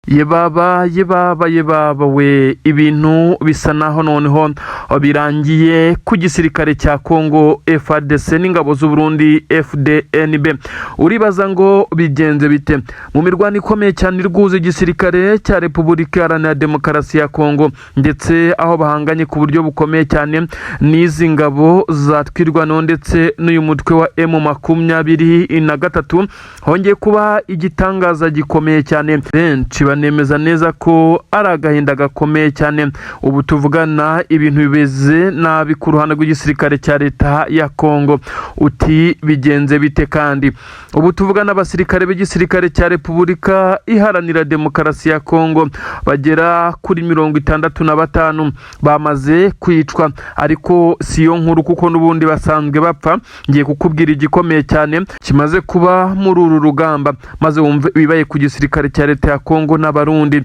Yebaba, yebaba, yebaba we! Ibintu bisa naho noneho birangiye ku gisirikare cya Congo FARDC n'ingabo z'u Burundi FDNB. Uribaza ngo bigenze bite? Mu mirwano ikomeye cyane irwuza igisirikare cya Repubulika Iharanira Demokarasi ya Congo, ndetse aho bahanganye ku buryo bukomeye cyane n'izi ngabo za Twirwaneho ndetse n'uyu mutwe wa M23, hongeye kuba igitangaza gikomeye cyane. Benshi banemeza neza ko ari agahinda gakomeye cyane. Ubu tuvugana ibintu bimeze nabi ku ruhande rw'igisirikare cya leta ya Congo. Uti bigenze bite? Kandi ubu tuvugana abasirikare b'igisirikare cya Repubulika Iharanira Demokarasi ya Congo bagera kuri 65 bamaze kwicwa. Ariko si yo nkuru, kuko n'ubundi basanzwe bapfa. Ngiye kukubwira igikomeye cyane kimaze kuba muri uru rugamba, maze wumve ibibaye ku gisirikare cya leta ya Congo n'Abarundi.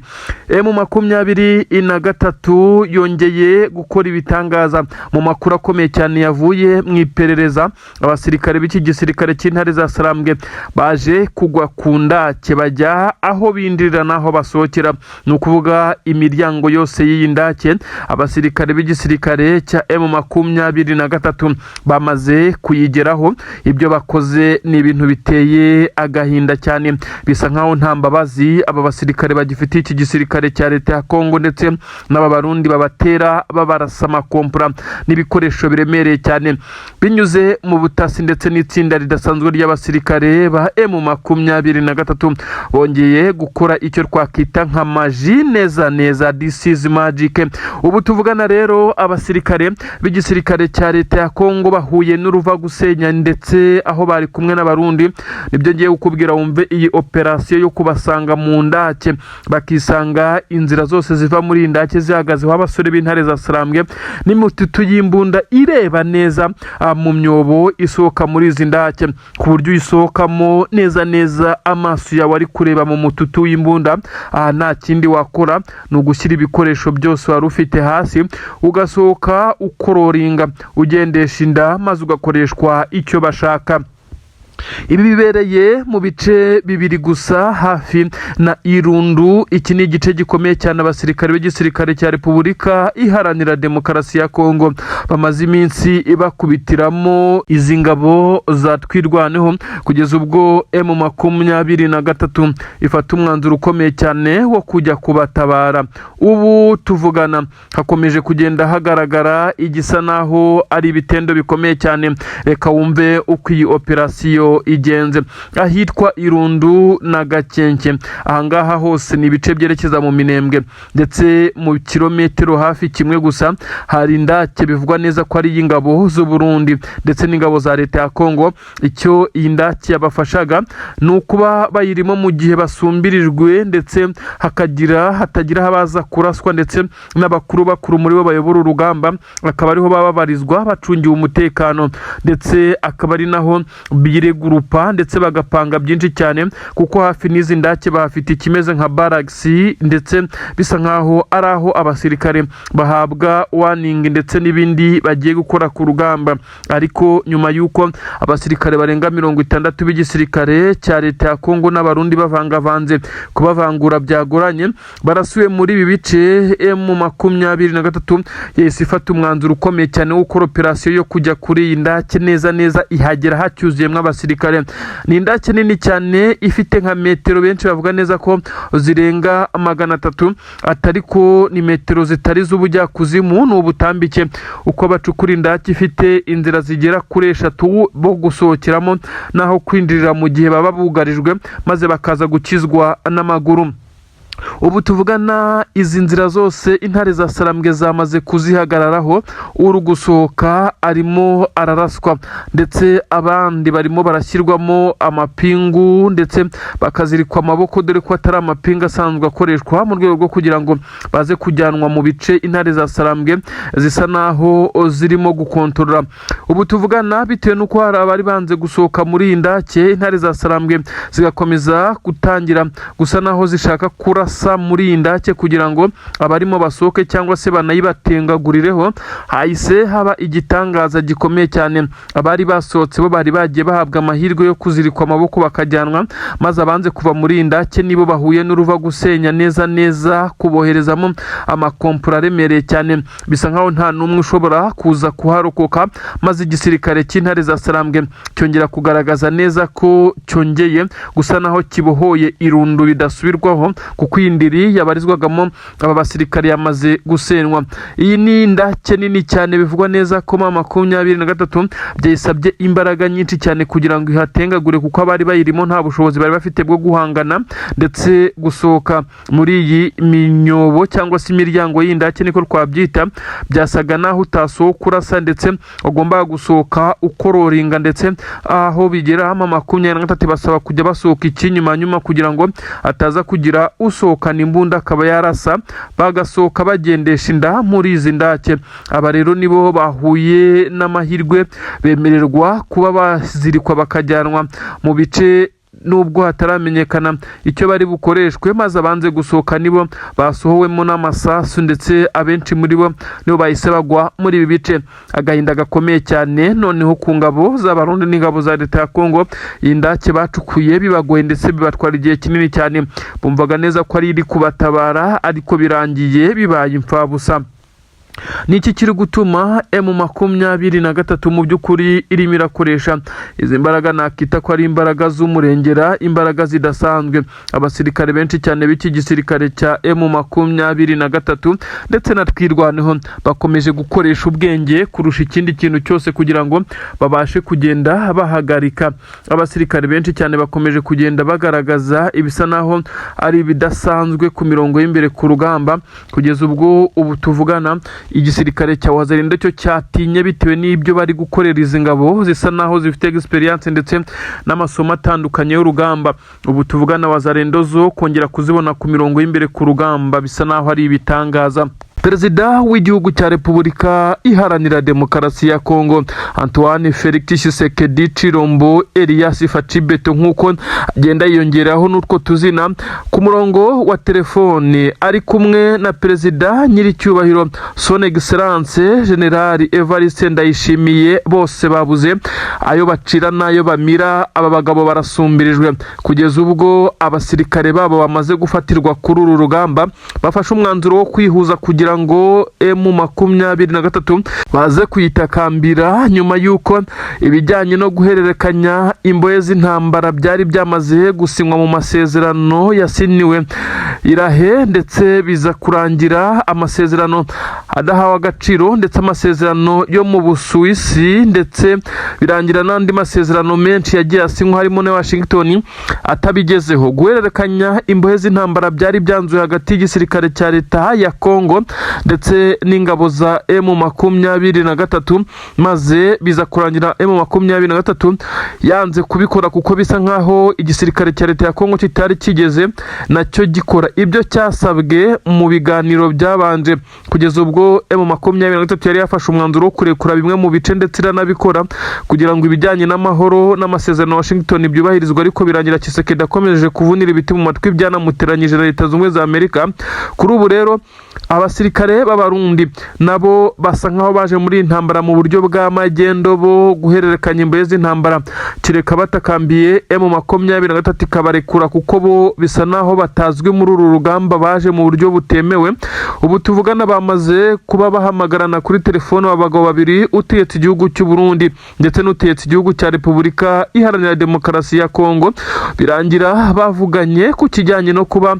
M23 yongeye gukora ibitangaza. Mu makuru akomeye cyane yavuye mu iperereza, abasirikare b'iki gisirikare cy'Intare za Sarambwe baje kugwa ku ndake, bajya aho binjirira n'aho basohokera, ni ukuvuga imiryango yose y'iyi ndake. Abasirikare b'igisirikare cya M23 bamaze kuyigeraho. Ibyo bakoze ni ibintu biteye agahinda cyane. Bisa nkaho nta mbabazi aba basirikare bagifitiye iki gisirikare cya leta ya Kongo ndetse n'aba Barundi babatera, babarasa amakompura n'ibikoresho biremereye cyane. Binyuze mu butasi ndetse n'itsinda ridasanzwe ry'abasirikare ba M23, bongeye gukora icyo twakwita nka magie neza neza. This is magic. Ubu tuvugana rero, abasirikare b'igisirikare cya leta ya Kongo bahuye n'uruva gusenya, ndetse aho bari kumwe n'Abarundi. Nibyo ngiye kukubwira, wumve iyi operasiyo yo kubasanga mu ndake, bakisanga inzira zose ziva muri iyi ndake zihagazeho abasore b'Intare za Sarambwe n'imitutu y'imbunda ireba neza mu myobo isohoka muri izi ndake, ku buryo uyisohokamo neza neza amaso yawe ari kureba mu mututu w'imbunda. Aha nta kindi wakora, ni ugushyira ibikoresho byose wari ufite hasi, ugasohoka ukororinga, ugendesha inda, maze ugakoreshwa icyo bashaka. Ibi bibereye mu bice bibiri gusa hafi na Irundu. Iki ni igice gikomeye cyane abasirikare b'igisirikare cya Repubulika Iharanira Demokarasi ya Kongo bamaze iminsi bakubitiramo izi ngabo za Twirwaneho, kugeza ubwo M23 ifata umwanzuro ukomeye cyane wo kujya kubatabara. Ubu tuvugana hakomeje kugenda hagaragara igisa naho ari ibitendo bikomeye cyane. Reka wumve uko iyi operasiyo igenze ahitwa Irundu na Gakenke. Ahangaha hose ni ibice byerekeza mu Minembwe, ndetse mu kilometero hafi kimwe gusa hari indake bivugwa neza ko ari iy'ingabo z'u Burundi ndetse n'ingabo za leta ya Kongo. Icyo iyi ndake yabafashaga ni ukuba bayirimo mu gihe basumbirijwe, ndetse hakagira hatagira abaza kuraswa, ndetse n'abakuru bakuru muri bo bayobora urugamba akaba ariho baba babarizwa bacungiwe umutekano, ndetse akaba ari naho biregurupa ndetse bagapanga byinshi cyane, kuko hafi n'izi ndake bahafite ikimeze nka barracks, ndetse bisa nkaho ari aho abasirikare bahabwa warning ndetse n'ibindi bagiye gukora ku rugamba. Ariko nyuma y'uko abasirikare barenga 60 b'igisirikare cya leta ya Kongo n'Abarundi bavangavanze, kubavangura byagoranye, barasuye muri ibi bice, M23 yahise ifata umwanzuro ukomeye cyane wo gukora operasiyo yo kujya kuri iyi ndake neza neza. Ihagera hacyuzuyemo abasirikare. Ni indake nini cyane, ifite nka metero benshi bavuga neza ko zirenga 300, atari ko ni metero zitari z'ubujyakuzimu, ni ubutambike. Uko bacukura indake ifite inzira zigera kuri eshatu bo gusohokeramo n'aho kwinjirira mu gihe baba bugarijwe, maze bakaza gukizwa n'amaguru. Ubu tuvugana izi nzira zose Intare za Sarambwe zamaze kuzihagararaho. Uri gusohoka arimo araraswa, ndetse abandi barimo barashyirwamo amapingu, ndetse bakazirikwa amaboko, dore ko atari amapingu asanzwe akoreshwa, mu rwego rwo kugira ngo baze kujyanwa mu bice Intare za Sarambwe zisa naho zirimo gukontorora. Ubu tuvugana, bitewe n'uko hari abari banze gusohoka muri iyi ndake, Intare za Sarambwe zigakomeza gutangira gusa naho zishaka kurasa. kurasa muri iyi ndake kugira ngo abarimo basohoke cyangwa se banayibatengagurireho. Hahise haba igitangaza gikomeye cyane. Abari basohotse bo bari bagiye bahabwa amahirwe yo kuzirikwa amaboko bakajyanwa, maze abanze kuva muri iyi ndake nibo bahuye n'uruva gusenya neza neza, kuboherezamo amakompura aremereye cyane. Bisa nkaho nta n'umwe ushobora kuza kuharokoka, maze igisirikare cy'intare za Sarambwe cyongera kugaragaza neza ko cyongeye gusa naho kibohoye irundu bidasubirwaho, kuko iyi ndiri yabarizwagamo aba basirikare yamaze gusenywa. Iyi ni indake nini cyane, bivugwa neza ko M23 byayisabye imbaraga nyinshi cyane kugira ngo ihatengagure, kuko abari bayirimo nta bushobozi bari bafite bwo guhangana ndetse gusohoka muri iyi minyobo cyangwa se imiryango y'indake, niko twabyita. Byasaga naho utasohoka urasa, ndetse ugomba gusohoka ukororinga, ndetse aho bigera M23 basaba kujya basohoka ikinyuma nyuma kugira ngo ataza kugira usohokana imbunda akaba yarasa, bagasohoka bagendesha inda muri izi ndake. Aba rero nibo bahuye n'amahirwe, bemererwa kuba bazirikwa bakajyanwa mu bice nubwo hataramenyekana icyo bari bukoreshwe, maze abanze gusohoka nibo basohowemo n'amasasu, ndetse abenshi muri bo nibo bahise bagwa muri ibi bice. Agahinda gakomeye cyane noneho ku ngabo z'Abarundi n'ingabo za leta ya Kongo. Iyi ndake bacukuye bibagoye ndetse bibatwara igihe kinini cyane, bumvaga neza ko ari iri kubatabara, ariko birangiye bibaye imfabusa. Ni iki kiri gutuma M23 mu by'ukuri irimo irakoresha izi mbaraga nakita ko ari imbaraga z'umurengera, imbaraga zidasanzwe? Abasirikare benshi cyane b'iki gisirikare cya M23 ndetse na Twirwaneho bakomeje gukoresha ubwenge kurusha ikindi kintu cyose kugira ngo babashe kugenda bahagarika. Abasirikare benshi cyane bakomeje kugenda bagaragaza ibisa naho ari ibidasanzwe ku mirongo y'imbere ku rugamba, kugeza ubwo ubu tuvugana igisirikare cya Wazalendo cyo cyatinye bitewe n'ibyo bari gukorera izi ngabo zisa naho zifite experience ndetse n'amasomo atandukanye y'urugamba. Ubu tuvugana Wazalendo zo kongera kuzibona ku mirongo y'imbere ku rugamba bisa naho ari ibitangaza. Perezida w'igihugu cya Repubulika Iharanira Demokarasi ya Kongo, Antoine Felix Tshisekedi Tshilombo Elias Fatshi Béton, nk'uko agenda yiyongeraho n'utwo tuzina, ku murongo wa telefone ari kumwe na perezida nyiricyubahiro Son Excellence General Evariste Ndayishimiye. Bose babuze ayo bacira n'ayo bamira. Aba bagabo barasumbirijwe, kugeza ubwo abasirikare babo bamaze gufatirwa kuri uru rugamba bafashe umwanzuro wo kwihuza kugira ngo M23 baze kuyitakambira, nyuma y'uko ibijyanye no guhererekanya imbohe z'intambara byari byamaze gusinywa mu masezerano yasiniwe irahe, ndetse biza kurangira amasezerano adahawe agaciro, ndetse amasezerano yo mu Busuwisi, ndetse birangira n'andi masezerano menshi yagiye asinywa harimo na Washington atabigezeho. Guhererekanya imbohe z'intambara byari byanzuye hagati y'igisirikare cya leta ya Kongo ndetse n'ingabo za M23, maze biza kurangira M23 yanze kubikora, kuko bisa nkaho igisirikare cya leta ya Kongo kitari kigeze nacyo gikora ibyo cyasabwe mu biganiro byabanje, kugeza ubwo M23 yari yafashe umwanzuro wo kurekura bimwe mu bice, ndetse iranabikora kugira ngo ibijyanye n'amahoro n'amasezerano Washington byubahirizwe, ariko birangira Tshisekedi akomeje kuvunira ibiti mu matwi, byanamuteranyije na Leta Zunze Ubumwe za Amerika. Kuri ubu rero abasirikare b'Abarundi nabo basa nkaho baje muri iyi ntambara mu buryo bwa magendo, bo guhererekanya imbohe z'intambara kereka batakambiye M23 ikabarekura, kuko bo bisa naho batazwi muri uru rugamba, baje mu buryo butemewe. Ubu tuvugana bamaze kuba bahamagarana kuri telefone, abagabo babiri, utegetse igihugu cy'u Burundi ndetse n'utegetse igihugu cya Repubulika Iharanira Demokarasi ya Kongo, birangira bavuganye ku kijyanye no kuba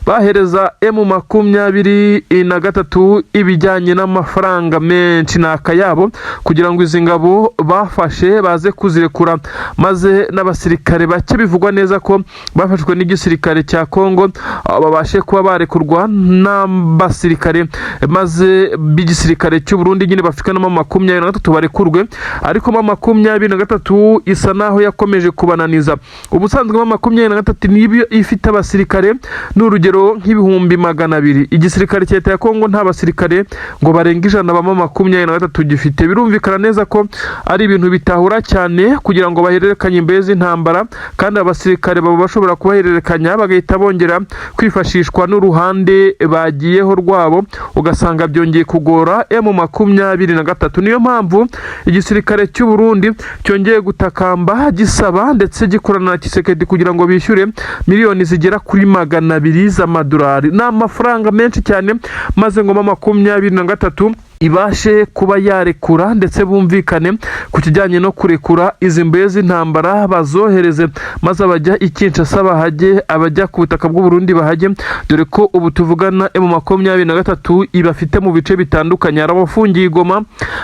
bahereza M23 ibijyanye n'amafaranga menshi ni akayabo kugira ngo izi ngabo bafashe baze kuzirekura, maze n'abasirikare bake bivugwa neza ko bafashwe n'igisirikare cya Kongo babashe kuba barekurwa n'abasirikare, maze b'igisirikare cy'u Burundi nyine bafite na M23 barekurwe. Ariko M23 isa naho yakomeje kubananiza. Ubusanzwe M23 niyo ifite abasirikare ni urugero nk'ibihumbi 200, igisirikare cya leta ya Kongo. Kongo nta basirikare ngo barenga 100 ba M23 gifite. Birumvikana neza ko ari ibintu bitahura cyane kugira ngo bahererekanye imbehe z'intambara, kandi abasirikare baba bashobora kubahererekanya bagahita bongera kwifashishwa n'uruhande bagiyeho rwabo, ugasanga byongeye kugora M23. Niyo mpamvu igisirikare cy'u Burundi cyongeye gutakamba gisaba ndetse gikorana na Tshisekedi kugira ngo bishyure miliyoni zigera kuri 200 z'amadolari. Ni amafaranga menshi cyane, maze ngo M23 ibashe kuba yarekura ndetse bumvikane ku kijyanye no kurekura izi mbuye z'intambara, bazohereze maze abajya i Kinshasa bahajye, abajya ku butaka bw'u Burundi bahajye, dore ko ubu tuvugana M23 ibafite mu bice bitandukanye. Hari abafungiye i Goma,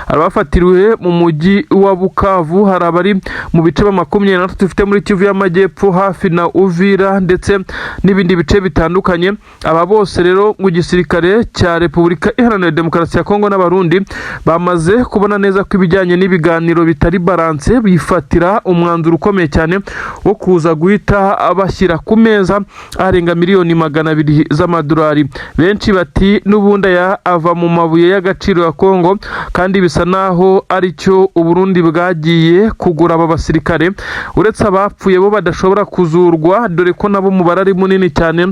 hari abafatiriwe mu mujyi wa Bukavu, hari abari mu bice ba 23 ifite muri Kivu y'Amajyepfo hafi na Uvira ndetse n'ibindi bice bitandukanye. Aba bose rero mu gisirikare cya Repubulika Iharanira Demokarasi ya Kongo n'Abarundi bamaze kubona neza ko ibijyanye n'ibiganiro bitari balance, bifatira umwanzuro ukomeye cyane wo kuza guhita bashyira ku meza arenga miliyoni 200 z'amadolari. Benshi bati n'ubundi aya ava mu mabuye y'agaciro ya Kongo, kandi bisa naho aricyo Uburundi bwagiye kugura aba basirikare, uretse abapfuye bo badashobora kuzurwa, dore ko nabo umubare ari munini cyane.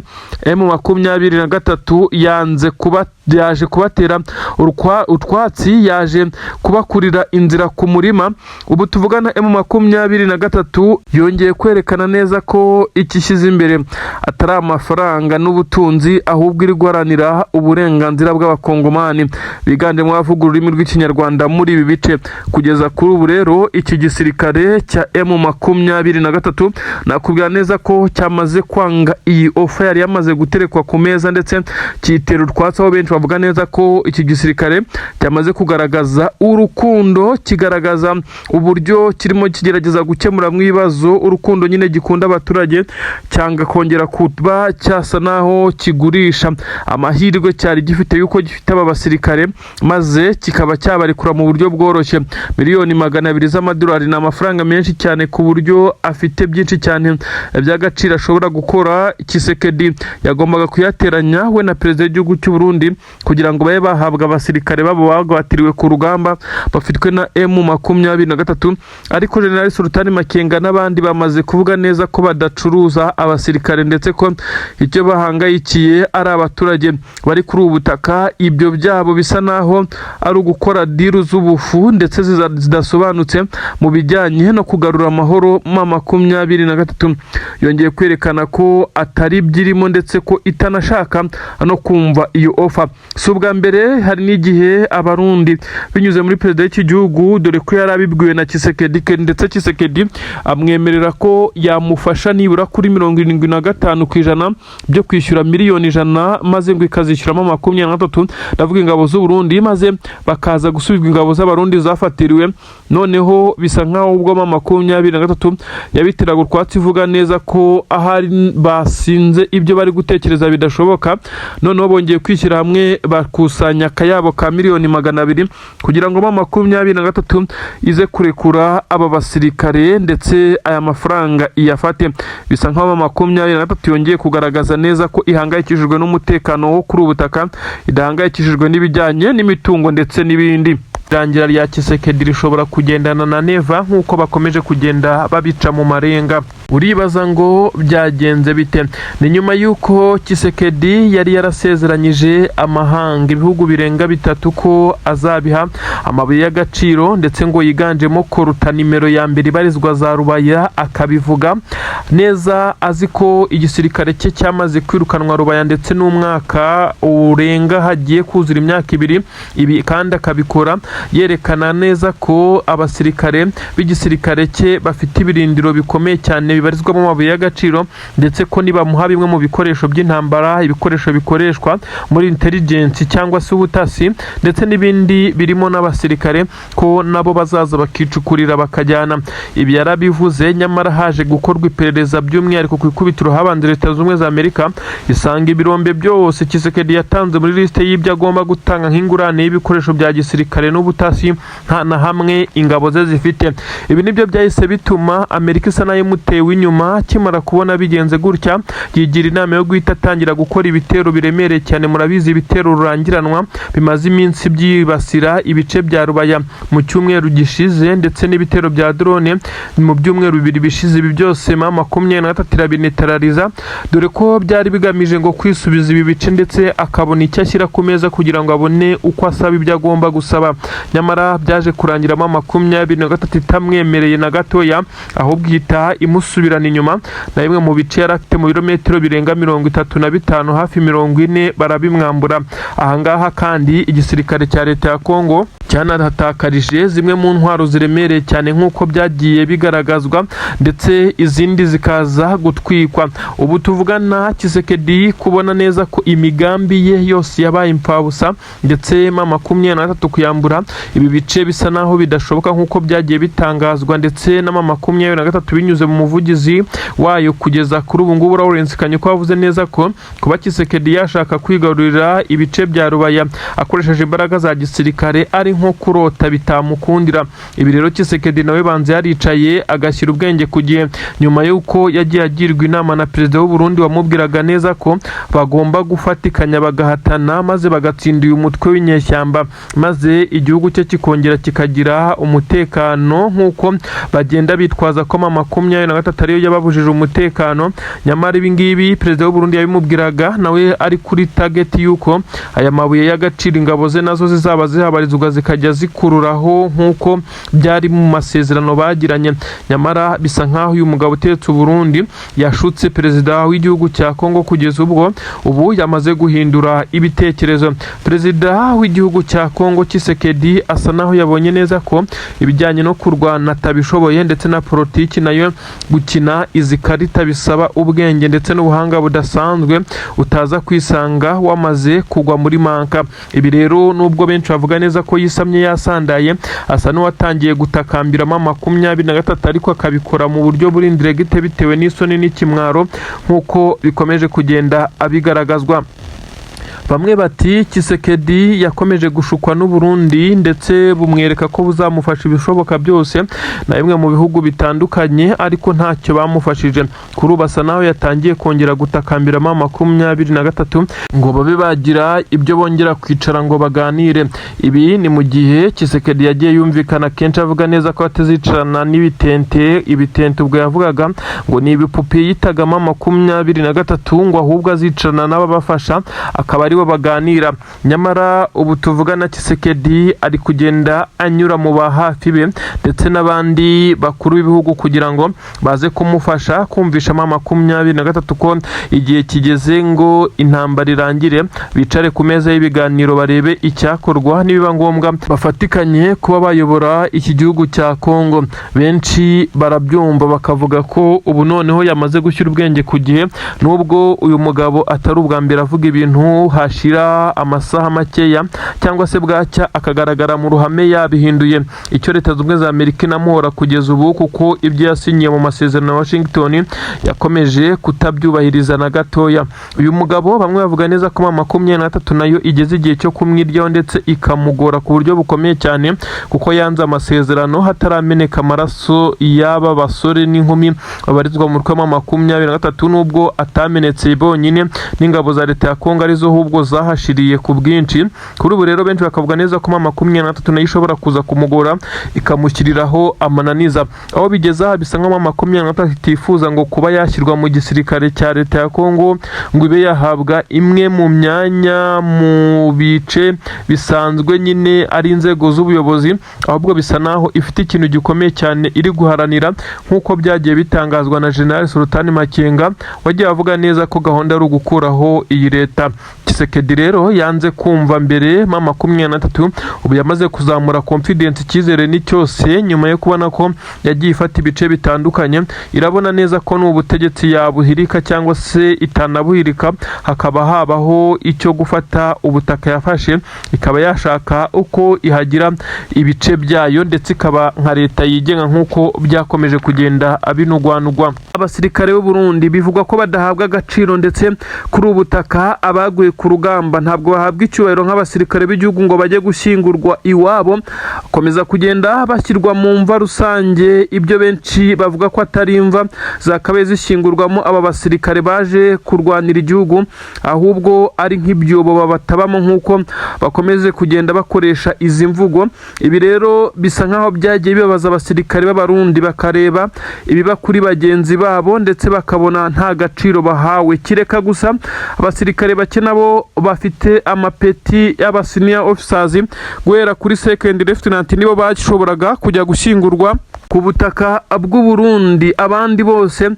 M23 yanze kuba yaje kubatera utwatsi, yaje kubakurira inzira ku murima. Ubu tuvugana M23 yongeye kwerekana neza ko ikishyize imbere atari amafaranga n'ubutunzi, ahubwo iri guharanira uburenganzira bw'abakongomani biganjemo abavuga ururimi rw'Ikinyarwanda muri ibi bice. Kugeza kuri ubu rero iki gisirikare cya M23 nakubwira neza ko cyamaze kwanga iyi offer yari yamaze guterekwa ku meza, ndetse cyitera utwatsi, aho benshi bavuga neza ko iki gisirikare cyamaze kugaragaza urukundo, kigaragaza uburyo kirimo kigerageza gukemuramo ibibazo, urukundo nyine gikunda abaturage, cyanga kongera kuba cyasa naho kigurisha amahirwe cyari gifite yuko gifite aba basirikare, maze kikaba cyabarekura mu buryo bworoshye. Miliyoni 200 z'amadolari ni amafaranga menshi cyane, ku buryo afite byinshi cyane by'agaciro ashobora gukora. Tshisekedi yagombaga kuyateranya we na perezida w'igihugu cy'u Burundi kugira ngo babe bahabwa abasirikare babo bagwatiriwe ku rugamba bafitwe na M23. Ariko General Sultani Makenga n'abandi bamaze kuvuga neza ko badacuruza abasirikare, ndetse ko icyo bahangayikiye ari abaturage bari kuri ubu butaka. Ibyo byabo bisa naho ari ugukora deal z'ubufu ndetse zidasobanutse mu bijyanye no kugarura amahoro. M23 yongeye kwerekana ko atari byirimo, ndetse ko itanashaka no kumva iyo offer. Si ubwa mbere, hari n'igihe Abarundi binyuze muri perezida w'iki gihugu, dore ko yari abibwiwe na Tshisekedi, ndetse Tshisekedi amwemerera ko yamufasha nibura kuri 75% byo kwishyura miliyoni 100, maze ngo ikazishyuramo 23, ndavuga ingabo z'u Burundi, maze bakaza gusubizwa ingabo z'Abarundi zafatiriwe. Noneho bisa nkaho ubwo M23 yabiteraga utwatsi ivuga neza ko ahari basinze, ibyo bari gutekereza bidashoboka. Noneho bongeye kwishyira hamwe bakusanya akayabo ka miliyoni 200 kugira ngo M23 ize kurekura aba basirikare ndetse aya mafaranga iyafate. Bisa nkaho M23 yongeye kugaragaza neza ko ihangayikishijwe n'umutekano wo kuri ubu butaka, idahangayikishijwe n'ibijyanye n'imitungo ndetse n'ibindi. Irangira rya Tshisekedi rishobora kugendana na Neva nk'uko bakomeje kugenda babica mu marenga. Uribaza ngo byagenze bite? Ni nyuma y'uko Tshisekedi yari yarasezeranyije amahanga, ibihugu birenga bitatu, ko azabiha amabuye y'agaciro, ndetse ngo yiganjemo coltan nimero ya mbere ibarizwa za Rubaya, akabivuga neza azi ko igisirikare cye cyamaze kwirukanwa Rubaya, ndetse n'umwaka urenga hagiye kuzura imyaka 2. Ibi kandi akabikora yerekana neza ko abasirikare b'igisirikare cye bafite ibirindiro bikomeye cyane bibarizwamo amabuye y'agaciro, ndetse ko nibamuha bimwe mu bikoresho by'intambara, ibikoresho bikoreshwa muri intelligence cyangwa se ubutasi, ndetse n'ibindi birimo n'abasirikare, ko nabo bazaza bakicukurira bakajyana. Ibi yarabivuze, nyamara haje gukorwa iperereza, by'umwihariko ku ikubitiro habanje Leta Zunze Ubumwe za Amerika, isanga ibirombe byose Tshisekedi yatanze muri lisite y'ibyo agomba gutanga nk'ingurane y'ibikoresho bya gisirikare n'ubundi n'ubutasi nta na hamwe ingabo ze zifite. Ibi nibyo byahise bituma Amerika isa nayo imutewe inyuma. Akimara kubona bigenze gutya, yigira inama yo guhita atangira gukora ibitero biremereye cyane. Murabizi, ibitero rurangiranwa bimaze iminsi byibasira ibice bya Rubaya mu cyumweru gishize, ndetse n'ibitero bya drone mu byumweru 2 bishize. Ibi byose M23 irabineutraliza, dore ko byari bigamije ngo kwisubiza ibi bice, ndetse akabona icyo ashyira ku meza kugira ngo abone uko asaba ibyo agomba gusaba. Nyamara byaje kurangira M23 itamwemereye na gatoya, ahubwo ihita imusubirana inyuma na bimwe mu bice yari afite mu birometero birenga 35, hafi 40, barabimwambura. Ahangaha kandi igisirikare cya leta ya Kongo cyanahatakarije zimwe mu ntwaro ziremereye cyane nk'uko byagiye bigaragazwa, ndetse izindi zikaza gutwikwa. Ubu tuvugana, Tshisekedi kubona neza ko imigambi ye yose yabaye imfabusa, ndetse M23 kuyambura ibi bice bisa naho bidashoboka nk'uko byagiye bitangazwa ndetse na M23 binyuze mu muvugizi wayo kugeza kuri ubu ngubu, Lawrence Kanyuka, wavuze neza ko kuba Tshisekedi yashaka kwigarurira ibice bya Rubaya akoresheje imbaraga za gisirikare ari nko kurota, bitamukundira. Ibi rero Tshisekedi nawe banze yaricaye agashyira ubwenge ku gihe, nyuma y'uko yagiye agirwa inama na perezida w'u Burundi wamubwiraga neza ko bagomba gufatikanya bagahatana, maze bagatsinda uyu mutwe w'inyeshyamba, maze igihugu cye kikongera kikagira umutekano, nk'uko bagenda bitwaza ko M23 ariyo yababujije umutekano. Nyamara ibi ngibi perezida w'u Burundi yabimubwiraga nawe ari kuri target y'uko aya mabuye y'agaciro ingabo ze nazo zizaba zihabarizwa, zikajya zikururaho nk'uko byari mu masezerano bagiranye. Nyamara bisa nk'aho uyu mugabo uteretse Burundi yashutse perezida w'igihugu cya Kongo, kugeza ubwo ubu yamaze guhindura ibitekerezo. Perezida w'igihugu cya Kongo Tshisekedi asa naho yabonye neza ko ibijyanye no kurwana atabishoboye, ndetse na politiki nayo gukina izi karita bisaba ubwenge ndetse n'ubuhanga budasanzwe, utaza kwisanga wamaze kugwa muri manka. Ibi rero, nubwo benshi bavuga neza ko yisamye yasandaye, asa n'uwatangiye gutakambira M23, ariko akabikora mu buryo buri indirect bitewe n'isoni n'ikimwaro, nk'uko bikomeje kugenda abigaragazwa. Bamwe bati Tshisekedi yakomeje gushukwa n'u Burundi, ndetse bumwereka ko buzamufasha ibishoboka byose na bimwe mu bihugu bitandukanye, ariko ntacyo bamufashije. Kuri ubu asa naho yatangiye kongera gutakambira M23 ngo babe bagira ibyo bongera kwicara ngo baganire. Ibi ni mu gihe Tshisekedi yagiye yumvikana kenshi avuga neza ko atazicarana n'ibitente. Ibitente ubwo yavugaga ngo ni ibipupe yitaga M23, ngo ahubwo azicarana n'ababafasha akaba aribo baganira. Nyamara ubu tuvugana, Tshisekedi ari kugenda anyura mu ba hafi be ndetse n'abandi bakuru b'ibihugu kugira ngo baze kumufasha kumvisha M23 ko igihe kigeze ngo intambara irangire, bicare ku meza y'ibiganiro barebe icyakorwa, nibiba ngombwa bafatikanye kuba bayobora iki gihugu cya Kongo. Benshi barabyumva bakavuga ko ubu noneho yamaze gushyira ubwenge ku gihe, nubwo uyu mugabo atari ubwa mbere avuga ibintu hashira amasaha makeya cyangwa se bwacya akagaragara mu ruhame yabihinduye. Icyo Leta Zunze Ubumwe za Amerika inamuhora kugeza ubu, kuko ibyo yasinyiye mu masezerano ya Washington yakomeje kutabyubahiriza na gatoya. Uyu mugabo bamwe bavuga neza ko M23 nayo igeze igihe cyo kumwiryaho, ndetse ikamugora ku buryo bukomeye cyane, kuko yanze amasezerano hatarameneka amaraso y'aba basore n'inkumi babarizwa mu mutwe wa M23, nubwo atamenetse bonyine, n'ingabo za leta ya Kongo arizo ahubwo zahashiriye ku bwinshi. Kuri ubu rero benshi bakavuga neza ko M23 nayo ishobora kuza kumugora ikamushyiriraho amananiza. Aho bigeze aha, bisa nkaho M23 itifuza ngo kuba yashyirwa mu gisirikare cya leta ya Kongo, ngo ibe yahabwa imwe mu myanya mu bice bisanzwe nyine ari inzego z'ubuyobozi, ahubwo bisa naho ifite ikintu gikomeye cyane iri guharanira, nk'uko byagiye bitangazwa na General Sultani Makenga wagiye avuga neza ko gahunda ari ugukuraho iyi leta. Tshisekedi rero yanze kumva mbere M23, ubu yamaze kuzamura confidence, icyizere ni cyose, nyuma yo kubona ko yagiye ifata ibice bitandukanye. Irabona neza ko n'ubutegetsi yabuhirika cyangwa se itanabuhirika, hakaba habaho icyo gufata ubutaka yafashe, ikaba yashaka uko ihagira ibice byayo, ndetse ikaba nka leta yigenga nk'uko byakomeje kugenda binugwanugwa. Abasirikare b'u Burundi bivugwa ko badahabwa agaciro, ndetse kuri ubu butaka abaguye ku rugamba ntabwo bahabwa icyubahiro nk'abasirikare b'igihugu ngo bajye gushyingurwa iwabo, bakomeza kugenda bashyirwa mu mva rusange, ibyo benshi bavuga ko atari imva zakabaye zishyingurwamo aba basirikare baje kurwanira igihugu, ahubwo ari nk'ibyobo babatabamo nk'uko bakomeze kugenda bakoresha izi mvugo. Ibi rero bisa nk'aho byagiye bibabaza abasirikare b'Abarundi, bakareba ibiba kuri bagenzi babo ndetse bakabona nta gaciro bahawe, kireka gusa abasirikare bake nabo bafite amapeti y'aba senior officers guhera kuri second lieutenant, nibo bashoboraga kujya gushyingurwa ku butaka bw'u Burundi. Abandi bose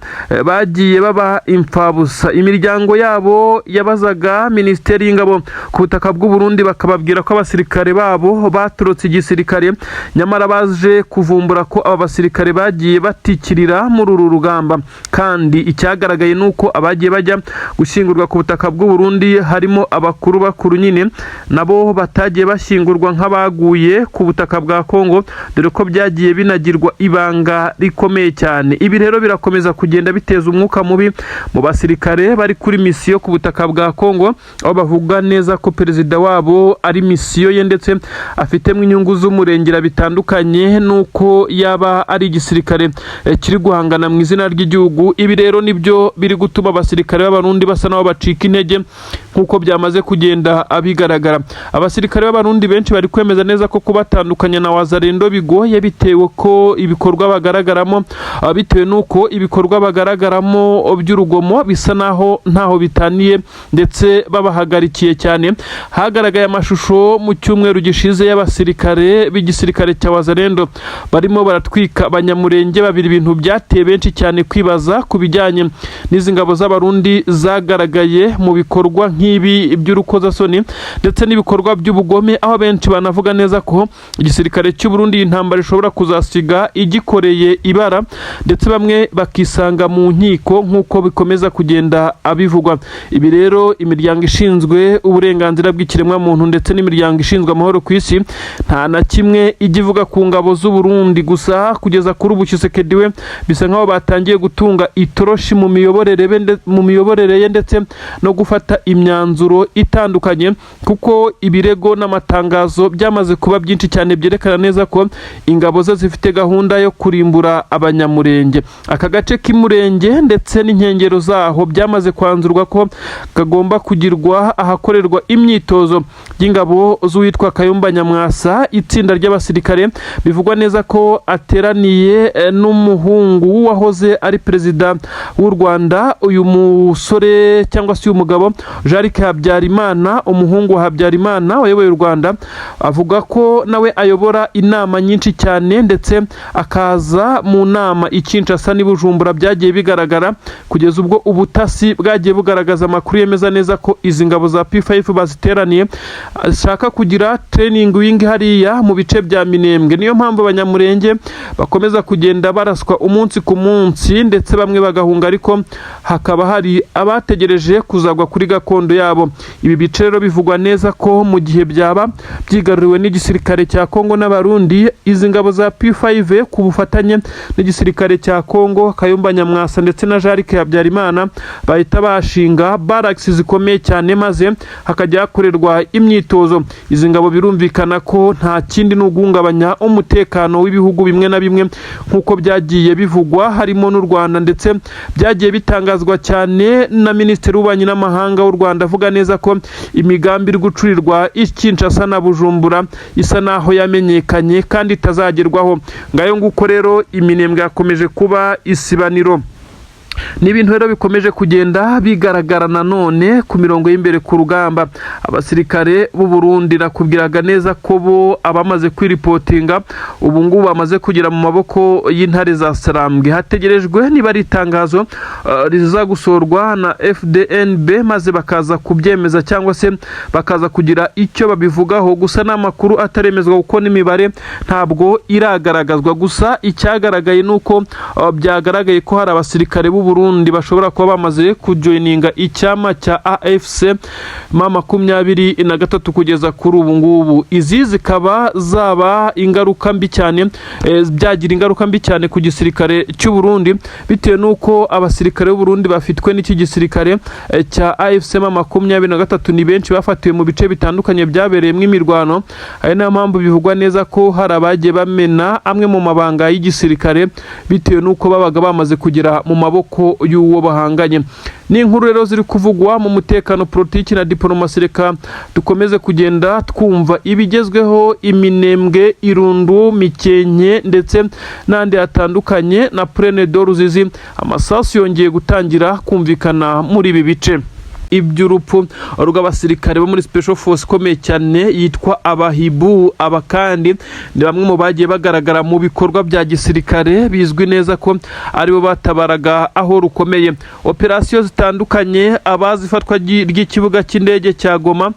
bagiye baba imfabusa. Imiryango yabo yabazaga Minisiteri y'Ingabo ku butaka bw'u Burundi, bakababwira ko abasirikare babo batorotse igisirikare, nyamara baje kuvumbura ko aba basirikare bagiye batikirira muri uru rugamba. Kandi icyagaragaye ni uko abagiye bajya gushyingurwa ku butaka bw'u Burundi harimo abakuru bakuru nyine, nabo batagiye bashyingurwa nk'abaguye ku butaka bwa Kongo, dore ko byagiye binagirwa ibanga rikomeye cyane. Ibi rero birakomeza kugenda biteza umwuka mubi mu basirikare bari kuri misiyo ku butaka bwa Kongo, aho bavuga neza ko perezida wabo ari misiyo ye ndetse afitemo inyungu z'umurengera, bitandukanye n'uko yaba ari igisirikare kiri guhangana mu izina ry'igihugu. Ibi rero nibyo biri gutuma abasirikare b'Abarundi basa n'aho bacika intege, nk'uko byamaze kugenda bigaragara. Abasirikare b'Abarundi benshi bari kwemeza neza ko kubatandukanya na Wazalendo bigoye, bitewe ko ibikorwa bagaragaramo bitewe n'uko ibikorwa bagaragaramo by'urugomo bisa naho ntaho bitaniye, ndetse babahagarikiye cyane. Hagaragaye amashusho mu cyumweru gishize y'abasirikare b'igisirikare cya Wazalendo barimo baratwika Abanyamurenge babiri, ibintu byateye benshi cyane kwibaza ku bijyanye n'izi ngabo z'Abarundi zagaragaye mu bikorwa nk'ibi by'urukozasoni ndetse n'ibikorwa by'ubugome, aho benshi banavuga neza ko igisirikare cy'u Burundi iyi ntambara ishobora kuzasiga igikoreye ibara, ndetse bamwe bakisanga mu nkiko nk'uko bikomeza kugenda abivugwa. Ibi rero imiryango ishinzwe uburenganzira bw'ikiremwamuntu ndetse n'imiryango ishinzwe amahoro ku isi nta na kimwe ijya ivuga ku ngabo z'u Burundi. Gusa kugeza kuri ubu Tshisekedi we bisa nkaho batangiye gutunga itoroshi mu miyoborere ye ndetse no gufata imyanzuro itandukanye, kuko ibirego n'amatangazo byamaze kuba byinshi cyane byerekana neza ko ingabo ze zifite gahunda yo kurimbura Abanyamurenge. Aka gace k'Imurenge ndetse n'inkengero zaho byamaze kwanzurwa ko kagomba kugirwa ahakorerwa imyitozo y'ingabo z'uwitwa Kayumba Nyamwasa, itsinda ry'abasirikare bivugwa neza ko ateraniye n'umuhungu w'uwahoze ari perezida w'u Rwanda, uyu musore cyangwa se uyu mugabo Jean Habyarimana, umuhungu wa Habyarimana wayoboye u Rwanda. Avuga ko nawe ayobora inama nyinshi cyane, ndetse akaza mu nama i Kinshasa n'i Bujumbura. Byagiye bigaragara kugeza ubwo ubutasi bwagiye bugaragaza amakuru yemeza neza ko izi ngabo za P5 baziteraniye, ashaka kugira training wing hariya mu bice bya Minembwe. Niyo mpamvu Abanyamurenge bakomeza kugenda baraswa umunsi ku munsi, ndetse bamwe bagahunga, ariko hakaba hari abategereje kuzagwa kuri gakondo yabo. Ibi bice rero bivugwa neza ko mu gihe byaba byigaruriwe n'igisirikare cya Kongo n'Abarundi, izi ngabo za P5 ku bufatanye n'igisirikare cya Kongo, Kayumba Nyamwasa ndetse na Jean Habyarimana, bahita bashinga barracks zikomeye cyane, maze hakajya hakorerwa imyitozo. Izi ngabo birumvikana ko nta kindi ni uguhungabanya umutekano w'ibihugu bimwe na bimwe, nk'uko byagiye bivugwa, harimo n'u Rwanda, ndetse byagiye bitangazwa cyane na Minisitiri w'Ububanyi n'Amahanga w'u Rwanda, avuga neza ko imigambi iri gucurirwa i Kinshasa na Bujumbura isa naho yamenyekanye kandi itazagerwaho. Ngayo nguko rero, Iminembwe yakomeje kuba isibaniro. Ni ibintu rero bikomeje kugenda bigaragara nanone ku mirongo y'imbere ku rugamba. Abasirikare b'u Burundi nakubwiraga neza ko bo abamaze kwiripotinga ubu ngubu bamaze kugera mu maboko y'intare za Sarambwe. Hategerejwe niba ari itangazo riza gusorwa na FDNB, maze bakaza kubyemeza cyangwa se bakaza kugira icyo babivugaho. Gusa n'amakuru ataremezwa, kuko n'imibare ntabwo iragaragazwa. Gusa icyagaragaye ni uko byagaragaye ko hari abasirikare b'u Burundi bashobora kuba bamaze kujoininga icyama cya AFC M23 kugeza kuri ubu ngubu. Izi zikaba zaba ingaruka mbi cyane, byagira ingaruka mbi cyane ku gisirikare cy'u Burundi, bitewe n'uko abasirikare b'u Burundi bafitwe n'iki gisirikare cya AFC M23 ni benshi bafatiwe mu bice bitandukanye byabereyemo imirwano. Ari nayo mpamvu bivugwa neza ko hari abagiye bamena amwe mu mabanga y'igisirikare, bitewe n'uko babaga bamaze kugera mu maboko y'uwo bahanganye. Ni inkuru rero ziri kuvugwa mu mutekano, politiki na diplomasi. Reka dukomeze kugenda twumva ibigezweho Iminembwe, Irundu, Mikenke ndetse n'andi hatandukanye na Plaine de Ruzizi. Amasasu yongeye gutangira kumvikana muri ibi bice. Iby'urupfu rw'abasirikare bo muri Special Force ikomeye cyane yitwa Abahibu. Aba kandi ni bamwe mu bagiye bagaragara mu bikorwa bya gisirikare, bizwi neza ko aribo batabaraga aho rukomeye, operasiyo zitandukanye. Abazi ifatwa ry'ikibuga cy'indege cya Goma,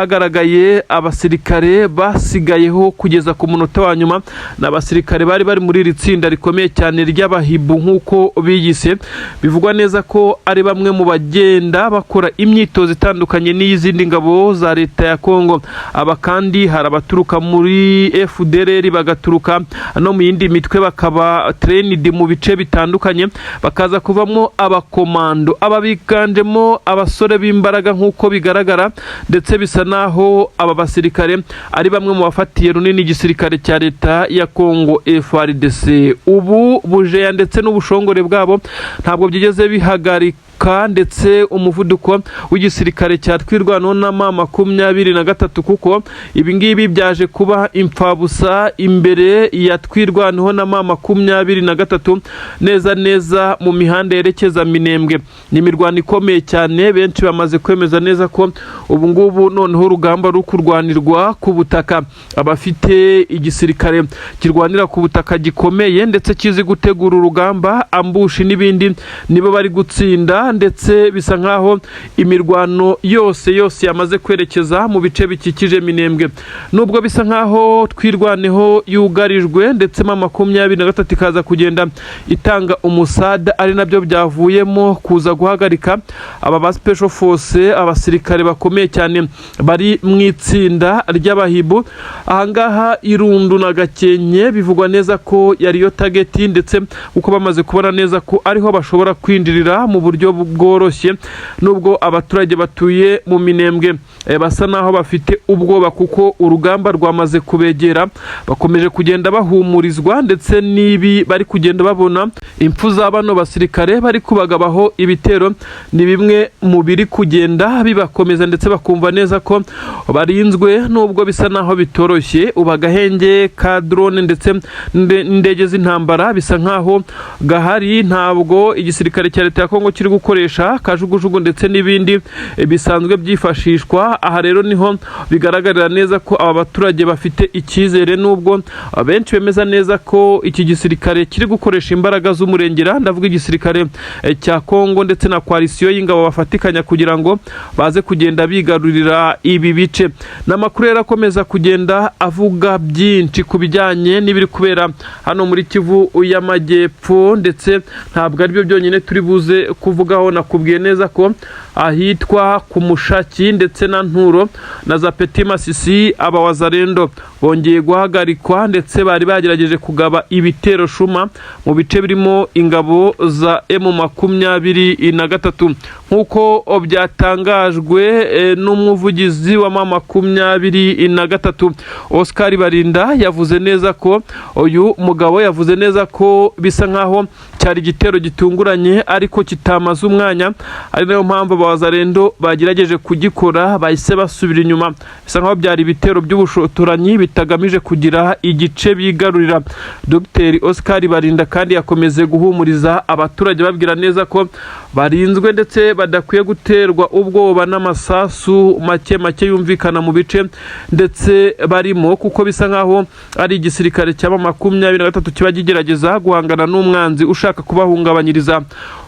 hagaragaye abasirikare basigayeho kugeza ku munota wa nyuma. Ni abasirikare bari bari muri iri tsinda rikomeye cyane ry'Abahibu nk'uko biyise. Bivugwa neza ko ari bamwe mu bagenda bakora imyitozo itandukanye n'iy'izindi ngabo za leta ya Kongo. Aba kandi hari abaturuka muri FDLR, bagaturuka no mu yindi mitwe, bakaba trained mu bice bitandukanye, bakaza kuvamo abakomando. Aba biganjemo abasore b'imbaraga nk'uko bigaragara, ndetse bisa naho aba basirikare ari bamwe mu bafatiye runini igisirikare cya leta ya Kongo, FARDC. Ubu bujeya ndetse n'ubushongore bwabo ntabwo byigeze bihagarika ndetse umuvuduko w'igisirikare cya Twirwaneho na M23, kuko ibi ngibi byaje kuba imfabusa imbere ya Twirwaneho na M23 neza neza mu mihanda yerekeza Minembwe. Ni imirwano ikomeye cyane. Benshi bamaze kwemeza neza ko ubu ngubu noneho urugamba ruri kurwanirwa ku butaka. Abafite igisirikare kirwanira ku butaka gikomeye ndetse kizi gutegura urugamba, ambush n'ibindi, nibo bari gutsinda. Ndetse bisa nkaho imirwano yose yose yamaze kwerekeza mu bice bikikije Minembwe, nubwo bisa nkaho Twirwaneho yugarijwe, ndetse M23 ikaza kugenda itanga umusada, ari nabyo byavuyemo kuza guhagarika aba ba Special Force, abasirikare bakomeye cyane bari mu itsinda ry'Abahibu. Ahangaha Irundu na Gakenke bivugwa neza ko yariyo target, ndetse uko bamaze kubona neza ko ariho bashobora kwinjirira mu buryo bworoshye, nubwo abaturage batuye mu Minembwe basa naho bafite ubwoba kuko urugamba rwamaze kubegera, bakomeje kugenda bahumurizwa ndetse n'ibi bari kugenda babona, impfu za bano basirikare bari kubagabaho ibitero, ni bimwe mu biri kugenda bibakomeza, ndetse bakumva neza ko barinzwe, nubwo bisa naho bitoroshye. Ubu agahenge ka drone ndetse n'indege z'intambara bisa nkaho gahari. Ntabwo igisirikare cya leta ya Kongo kiri gukoresha kajugujugu ndetse n'ibindi bisanzwe byifashishwa. Aha rero niho bigaragarira neza ko aba baturage bafite icyizere, nubwo abenshi bemeza neza ko iki gisirikare kiri gukoresha imbaraga z'umurengera. Ndavuga igisirikare cya Kongo ndetse na coalition y'ingabo bafatikanya kugira ngo baze kugenda bigarurira ibi bice. Ni amakuru rero akomeza kugenda avuga byinshi ku bijyanye n'ibiri kubera hano muri Kivu y'Amajyepfo, ndetse ntabwo aribyo byonyine turi buze kuvugaho. Nakubwiye neza ko ahitwa ku Mushaki ndetse na Nturo na za Petit Masisi, abawazarendo bongeye guhagarikwa, ndetse bari bagerageje kugaba ibitero shuma mu bice birimo ingabo za M23, nk'uko byatangajwe n'umuvugizi wa M23, Oscar Barinda. Yavuze neza ko uyu mugabo yavuze neza ko bisa nkaho cyari igitero gitunguranye ariko kitamaze umwanya, ari nayo mpamvu abawazarendo bagerageje kugikora bahise basubira inyuma. Bisa nkaho byari ibitero by'ubushotoranyi bitagamije kugira igice bigarurira. Dr Oscar Barinda kandi yakomeje guhumuriza abaturage, babwira neza ko barinzwe ndetse badakwiye guterwa ubwoba n'amasasu make make yumvikana mu bice ndetse barimo, kuko bisa nkaho ari igisirikare cya M23 kiba kigerageza guhangana n'umwanzi ushaka ishaka kubahungabanyiriza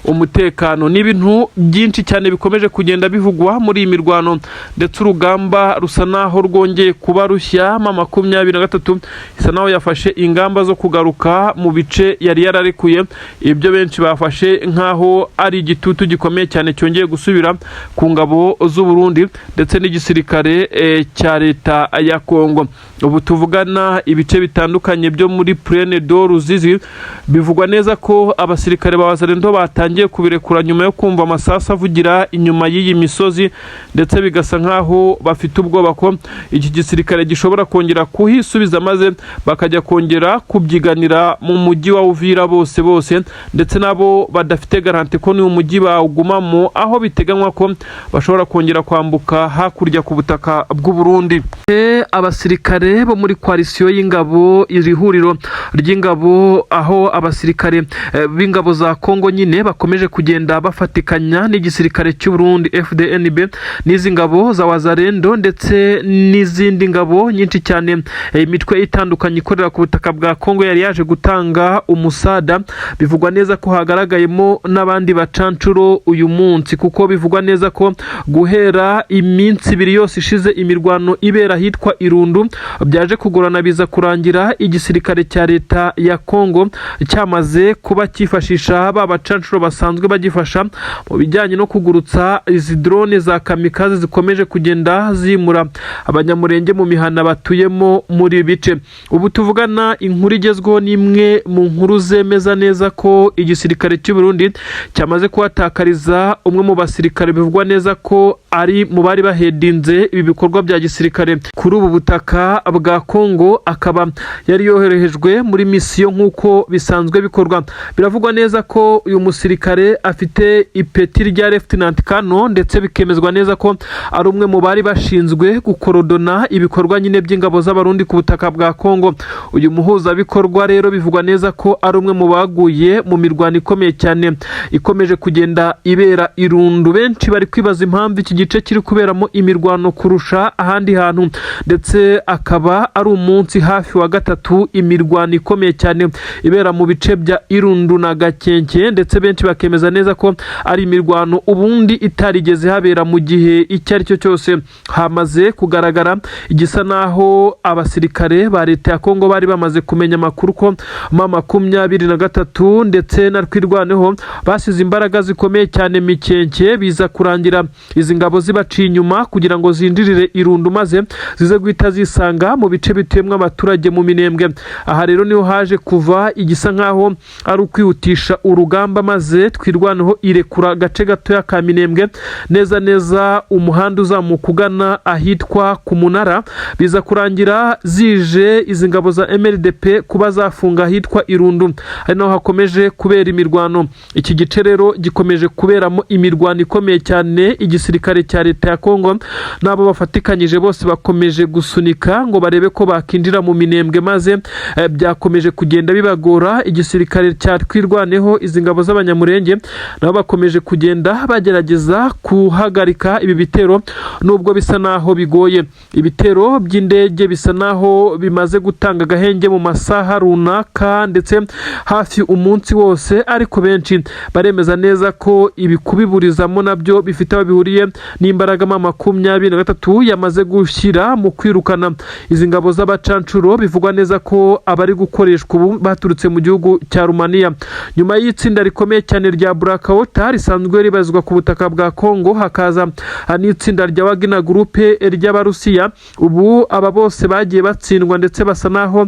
umutekano. Ni ibintu byinshi cyane bikomeje kugenda bivugwa muri iyi mirwano, ndetse urugamba rusa naho rwongeye kuba rushya. M23 isa naho yafashe ingamba zo kugaruka mu bice yari yararekuye, ibyo benshi bafashe nk'aho ari igitutu gikomeye cyane cyongeye gusubira ku ngabo z'u Burundi ndetse n'igisirikare cya leta ya Kongo. Ubu tuvugana, ibice bitandukanye byo muri Plaine de Ruzizi bivugwa neza ko abasirikare ba Wazalendo batangiye kubirekura nyuma yo kumva amasasu avugira inyuma y'iyi misozi, ndetse bigasa nk'aho bafite ubwoba ko iki gisirikare gishobora kongera kuhisubiza, maze bakajya kongera kubyiganira mu mujyi wa Uvira bose bose, ndetse nabo badafite garantie ko n'uyu mujyi bawugumamo, aho biteganywa ko bashobora kongera kwambuka hakurya ku butaka bw'u Burundi. Abasirikare bo muri coalition y'ingabo, iri huriro ry'ingabo, aho abasirikare b'ingabo za Kongo nyine bakomeje kugenda bafatikanya n'igisirikare cy'u Burundi FDNB n'izi ngabo za Wazalendo ndetse n'izindi ngabo nyinshi cyane, imitwe itandukanye ikorera ku butaka bwa Kongo yari yaje gutanga umusada. Bivugwa neza ko hagaragayemo n'abandi bacancuro uyu munsi, kuko bivugwa neza ko guhera iminsi 2 yose ishize imirwano ibera ahitwa Irundu byaje kugorana, biza kurangira igisirikare cya leta ya Kongo cyamaze kuba cyifashisha ba bacancuro basanzwe bagifasha mu bijyanye no kugurutsa izi drone za kamikaze zikomeje kugenda zimura Abanyamurenge mu mihana batuyemo muri ibi bice. Ubu tuvugana, inkuru igezweho ni imwe mu nkuru zemeza neza ko igisirikare cy'u Burundi cyamaze kuhatakariza umwe mu basirikare bivugwa neza ko ari mu bari bahedinze ibi bikorwa bya gisirikare kuri ubu butaka bwa Kongo, akaba yari yoherejwe muri misiyo nk'uko bisanzwe bikorwa. Biravugwa neza ko uyu musirikare afite ipeti rya Lieutenant Colonel, ndetse bikemezwa neza ko ari umwe mu bari bashinzwe gukorodona ibikorwa nyine by'ingabo z'Abarundi ku butaka bwa Kongo. Uyu muhuzabikorwa rero bivugwa neza ko ari umwe mu baguye mu mirwano ikomeye cyane ikomeje kugenda ibera Irundu. Benshi bari kwibaza impamvu iki gice kiri kuberamo imirwano kurusha ahandi hantu, ndetse akaba ari umunsi hafi wa gatatu imirwano ikomeye cyane ibera mu bice bya Irundu na Gakenke, ndetse benshi bakemeza neza ko ari imirwano ubundi itarigeze habera mu gihe icyo ari cyo cyose. Hamaze kugaragara igisa naho abasirikare ba leta ya Kongo bari bamaze kumenya amakuru ko M23 ndetse na Twirwaneho basize imbaraga zikomeye cyane Mikenke, biza kurangira izi ngabo zibaciye inyuma kugira ngo zinjirire Irundu, maze zize guhita zisanga mu bice bituyemo abaturage mu Minembwe. Aha rero niho haje kuva igisa nkaho ari ukwihutisha urugamba, maze Twirwaneho irekura agace gatoya ka Minembwe, neza neza umuhanda uzamuka ugana ahitwa ku Munara, biza kurangira zije izi ngabo za MRDP kuba zafunga ahitwa Irundu, ari naho hakomeje kubera imirwano. Iki gice rero gikomeje kuberamo imirwano ikomeye cyane. Igisirikare cya leta ya Kongo n'abo bafatikanyije bose bakomeje gusunika ngo barebe ko bakinjira mu Minembwe, maze byakomeje kugenda bibagora. Igisirikare cya Twirwaneho, izi ngabo z'Abanyamurenge, nabo bakomeje kugenda bagerageza guhagarika ibi bitero, nubwo bisa naho bigoye. Ibitero by'indege bisa naho bimaze gutanga agahenge mu masaha runaka, ndetse hafi umunsi wose, ariko benshi baremeza neza ko ibi kubiburizamo nabyo bifite aho bihuriye n'imbaraga M23 yamaze gushyira mu kwirukana izi ngabo z'abacancuro. Bivugwa neza ko abari gukoreshwa ubu baturutse mu gihugu cya Rumaniya, nyuma y'itsinda rikomeye cyane rya Blackwater risanzwe ribazwa ku butaka bwa Kongo, hakaza n'itsinda rya Wagner Group ry'Abarusiya. Ubu aba bose bagiye batsindwa, ndetse basa naho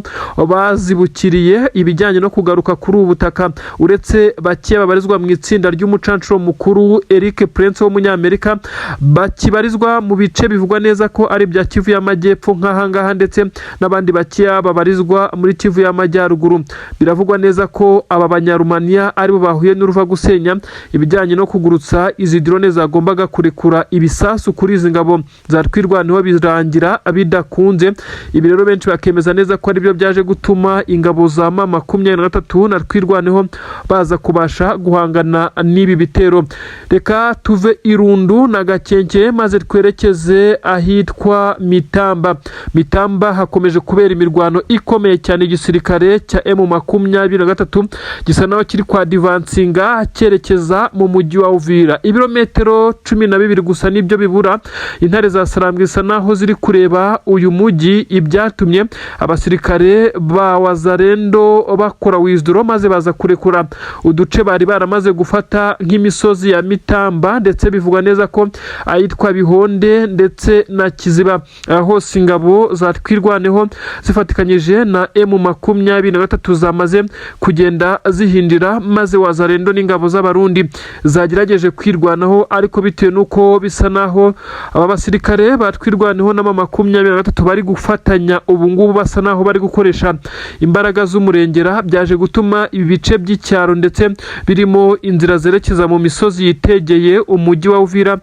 bazibukiriye ibijyanye no kugaruka kuri ubu butaka, uretse bake babarizwa mu itsinda ry'umucancuro mukuru Eric Prince w'Umunyamerika, bakibarizwa mu bice bivugwa neza ko ari ibya Kivu y'Amajyepfo nk'ahangaha, ndetse n'abandi bakeya babarizwa muri Kivu y'Amajyaruguru. Biravugwa neza ko aba Banyarumaniya aribo bahuye n'uruva gusenya ibijyanye no kugurutsa izi drone zagombaga kurekura ibisasu kuri izi ngabo za Twirwaneho, birangira bidakunze. Ibi rero benshi bakemeza neza ko aribyo byaje gutuma ingabo za M23 na Twirwaneho baza kubasha guhangana n'ibi bitero. Reka tuve Irundu na Gakenke maze twerekeze ahitwa Mitamba. Mitamba hakomeje kubera imirwano ikomeye cyane. Igisirikare cya M23 gisa naho kiri kwa advancinga cyerekeza mu mujyi wa Uvira. Ibirometero 12 gusa nibyo bibura. Intare za Sarambwe isa naho ziri kureba uyu mujyi, ibyatumye abasirikare ba Wazalendo bakora withdraw maze baza kurekura uduce bari baramaze gufata nk'imisozi ya Mitamba, ndetse bivugwa neza ko ahitwa Bihonde ndetse na Kiziba, hose ingabo za Twirwaneho zifatikanyije na M23 zamaze kugenda zihindira, maze Wazalendo n'ingabo z'Abarundi zagerageje kwirwanaho, ariko bitewe n'uko bisa naho aba basirikare ba Twirwaneho na M23 bari gufatanya ubu ngubu, basa naho bari gukoresha imbaraga z'umurengera, byaje gutuma ibi bice by'icyaro ndetse birimo inzira zerekeza mu misozi yitegeye umujyi wa Uvira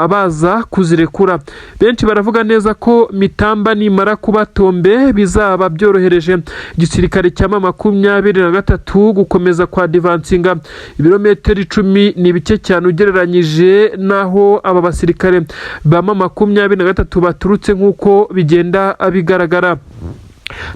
baza kuzirekura. Benshi baravuga neza ko Mitamba nimara kuba tombe bizaba byorohereje igisirikare cya M23 gukomeza kwa advancinga. Ibirometero 10 ni bike cyane ugereranyije n'aho aba basirikare ba M23 baturutse, nk'uko bigenda bigaragara.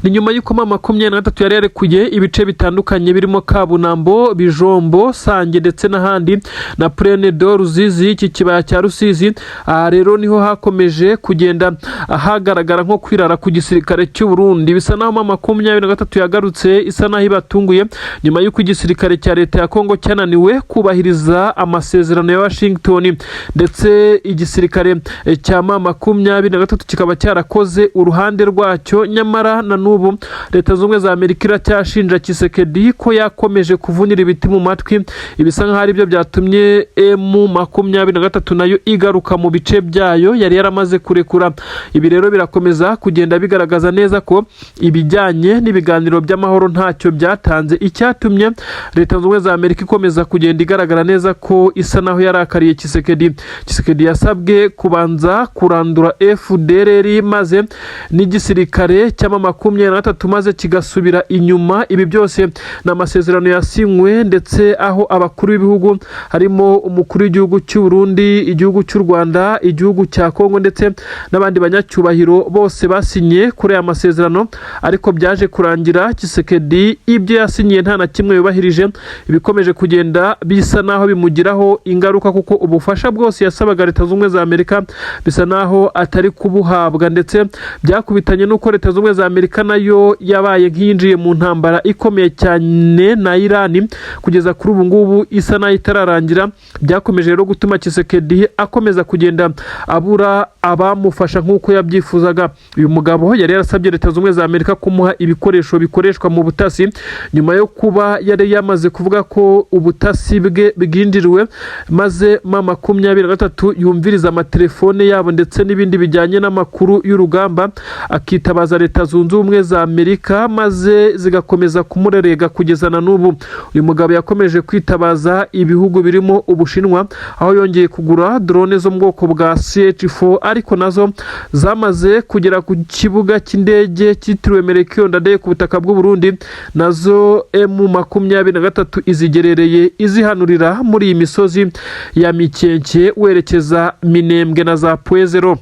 Ni nyuma y'uko M23 yari yarekuye ibice bitandukanye birimo Kabunambo, Bijombo, Sange ndetse n'ahandi na Plaine de Ruzizi, iki kibaya cya Rusizi. Aha rero niho hakomeje kugenda hagaragara nko kwirara ku gisirikare cy'u Burundi. Bisa naho M23 yagarutse isa naho ibatunguye, nyuma y'uko igisirikare cya leta ya Kongo cyananiwe kubahiriza amasezerano ya Washington, ndetse igisirikare cya M23 kikaba cyarakoze uruhande rwacyo. Nyamara na n'ubu Leta Zunze Ubumwe za Amerika iracyashinja Tshisekedi ko yakomeje kuvunira ibiti mu matwi, ibisa nk'aho aribyo byatumye M23 nayo igaruka mu bice byayo yari yaramaze kurekura. Ibi rero birakomeza kugenda bigaragaza neza ko ibijyanye n'ibiganiro by'amahoro ntacyo byatanze. Icyatumye Leta Zunze Ubumwe za Amerika ikomeza kugenda igaragara neza ko isa naho yarakariye Tshisekedi: Tshisekedi yasabwe kubanza kurandura FDLR maze n'igisirikare cya M23 maze kigasubira inyuma. Ibi byose ni amasezerano yasinywe, ndetse aho abakuru b'ibihugu harimo umukuru w'igihugu cy'u Burundi, igihugu cy'u Rwanda, igihugu cya Kongo ndetse n'abandi banyacyubahiro bose basinye kuri aya masezerano, ariko byaje kurangira Tshisekedi ibyo yasinyiye nta na kimwe yubahirije. Ibikomeje kugenda bisa naho bimugiraho ingaruka, kuko ubufasha bwose yasabaga Leta Zunze Ubumwe za Amerika bisa naho atari kubuhabwa, ndetse byakubitanye n'uko Leta Zunze Ubumwe za Amerika nayo yabaye nk'iyinjiye mu ntambara ikomeye cyane na Irani, kugeza kuri ubu ngubu isa naho itararangira. Byakomeje rero gutuma Tshisekedi akomeza kugenda abura abamufasha nk'uko yabyifuzaga. Uyu mugabo yari yarasabye Leta Zunze Ubumwe za Amerika kumuha ibikoresho bikoreshwa mu butasi, nyuma yo kuba yari yamaze kuvuga ko ubutasi bwe bwinjiriwe, maze M23 yumviriza amatelefone yabo ndetse n'ibindi bijyanye n'amakuru y'urugamba, akitabaza Leta Zunze Ubumwe za Amerika maze zigakomeza kumurerega kugeza na n'ubu. Uyu mugabo yakomeje kwitabaza ibihugu birimo Ubushinwa, aho yongeye kugura drone zo mu bwoko bwa CH4, ariko nazo zamaze kugera ku kibuga cy'indege cyitiriwe Melchior Ndadaye ku butaka bw'u Burundi, nazo M23 izigerereye izihanurira muri iyi misozi ya Mikenke werekeza Minembwe na za Pwezero.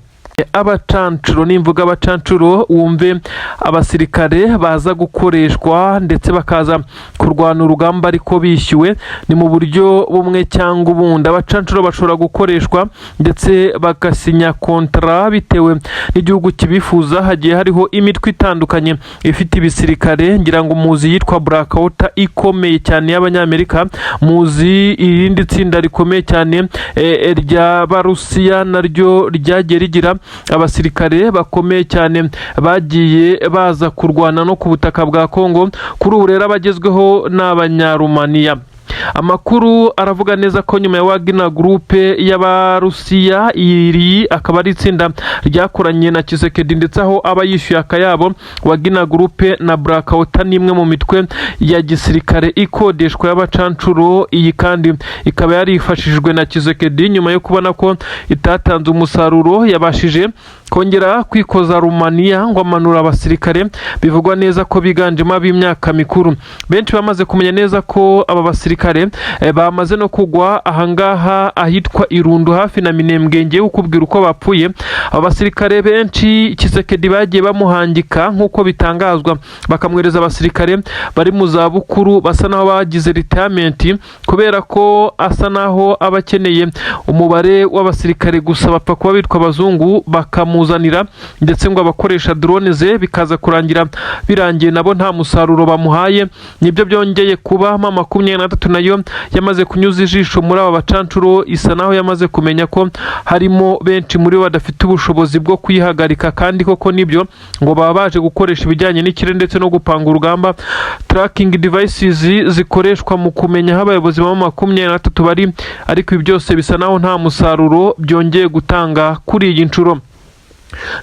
Abacancuro, nimvuga abacancuro wumve abasirikare baza gukoreshwa ndetse bakaza kurwana urugamba ariko bishyuwe, ni mu buryo bumwe cyangwa ubundi. Abacancuro bashobora gukoreshwa ndetse bagasinya kontara bitewe n'igihugu kibifuza. Hagiye hariho imitwe itandukanye ifite ibisirikare, ngira ngo muzi yitwa Blackwater ikomeye cyane y'Abanyamerika, muzi irindi tsinda rikomeye cyane ry'Abarusiya naryo ryagiye rigira abasirikare bakomeye cyane bagiye baza kurwana no ku butaka bwa Kongo. Kuri ubu rero abagezweho ni Abanyarumaniya. Amakuru aravuga neza ko nyuma ya Wagner Group y'Abarusiya, iri akaba ari itsinda ryakoranye na Tshisekedi ndetse aho aba yishyuye akayabo. Wagner Group na Blackwater ni imwe mu mitwe ya gisirikare ikodeshwa y'abacancuro. Iyi kandi ikaba yarifashishijwe na Tshisekedi nyuma yo kubona ko itatanze umusaruro yabashije kongera kwikoza Rumaniya ngo amanura abasirikare bivugwa neza ko biganjemo ab'imyaka mikuru. Benshi bamaze kumenya neza ko aba basirikare bamaze no kugwa ahangaha ahitwa Irundu hafi na Minembwe. Ngiye kukubwira uko bapfuye. Aba basirikare benshi Tshisekedi bagiye bamuhangika nk'uko bitangazwa, bakamwereza abasirikare bari mu zabukuru basa naho bagize retirement, kubera ko asa naho aba akeneye umubare w'abasirikare gusa bapfa kuba bitwa abazungu bakamuzanira, ndetse ngo abakoresha drone ze bikaza kurangira birangiye nabo nta musaruro bamuhaye. Nibyo byongeye kuba. M23 nayo yamaze kunyuza ijisho muri aba bacancuro, isa naho yamaze kumenya ko harimo benshi muri bo badafite ubushobozi bwo kuyihagarika. Kandi koko nibyo, ngo baba baje gukoresha ibijyanye n'ikirere ndetse no gupanga urugamba, tracking devices zikoreshwa mu kumenya aho abayobozi ba 23 bari, ariko ibi byose bisa naho nta musaruro byongeye gutanga kuri iyi nshuro.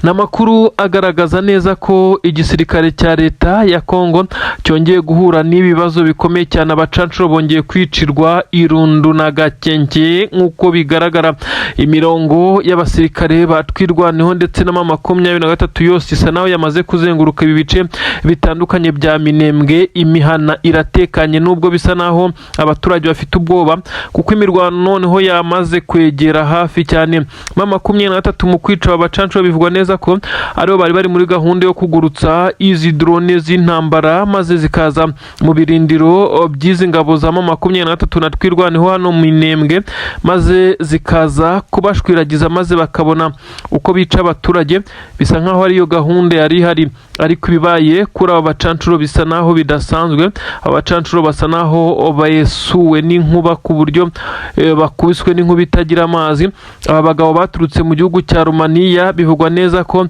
Ni amakuru agaragaza neza ko igisirikare cya leta ya Kongo cyongeye guhura n'ibibazo bikomeye cyane. Abacancuro bongeye kwicirwa Irundu na Gakenke. Nk'uko bigaragara, imirongo y'abasirikare batwirwaneho ndetse na 23 yose isa naho yamaze kuzenguruka ibi bice bitandukanye bya Minembwe. Imihana iratekanye, nubwo bisa naho abaturage bafite ubwoba kuko imirwano noneho yamaze kwegera hafi cyane. M23 mu kwica aba bacancuro bivugwa neza ko aribo bari bari muri gahunda yo kugurutsa izi drone z'intambara, maze zikaza mu birindiro by'izi ngabo za 23 na Twirwaneho hano mu Minembwe, maze zikaza kubashwiragiza, maze bakabona uko bica abaturage. Bisa nkaho ariyo gahunda yari ihari, ariko ibibaye kuri aba bacancuro bisa naho bidasanzwe. Abacancuro basa naho besuwe n'inkuba ku buryo bakubiswe n'inkuba itagira amazi. Aba bagabo baturutse mu gihugu cya Rumaniya, bivugwa neza ko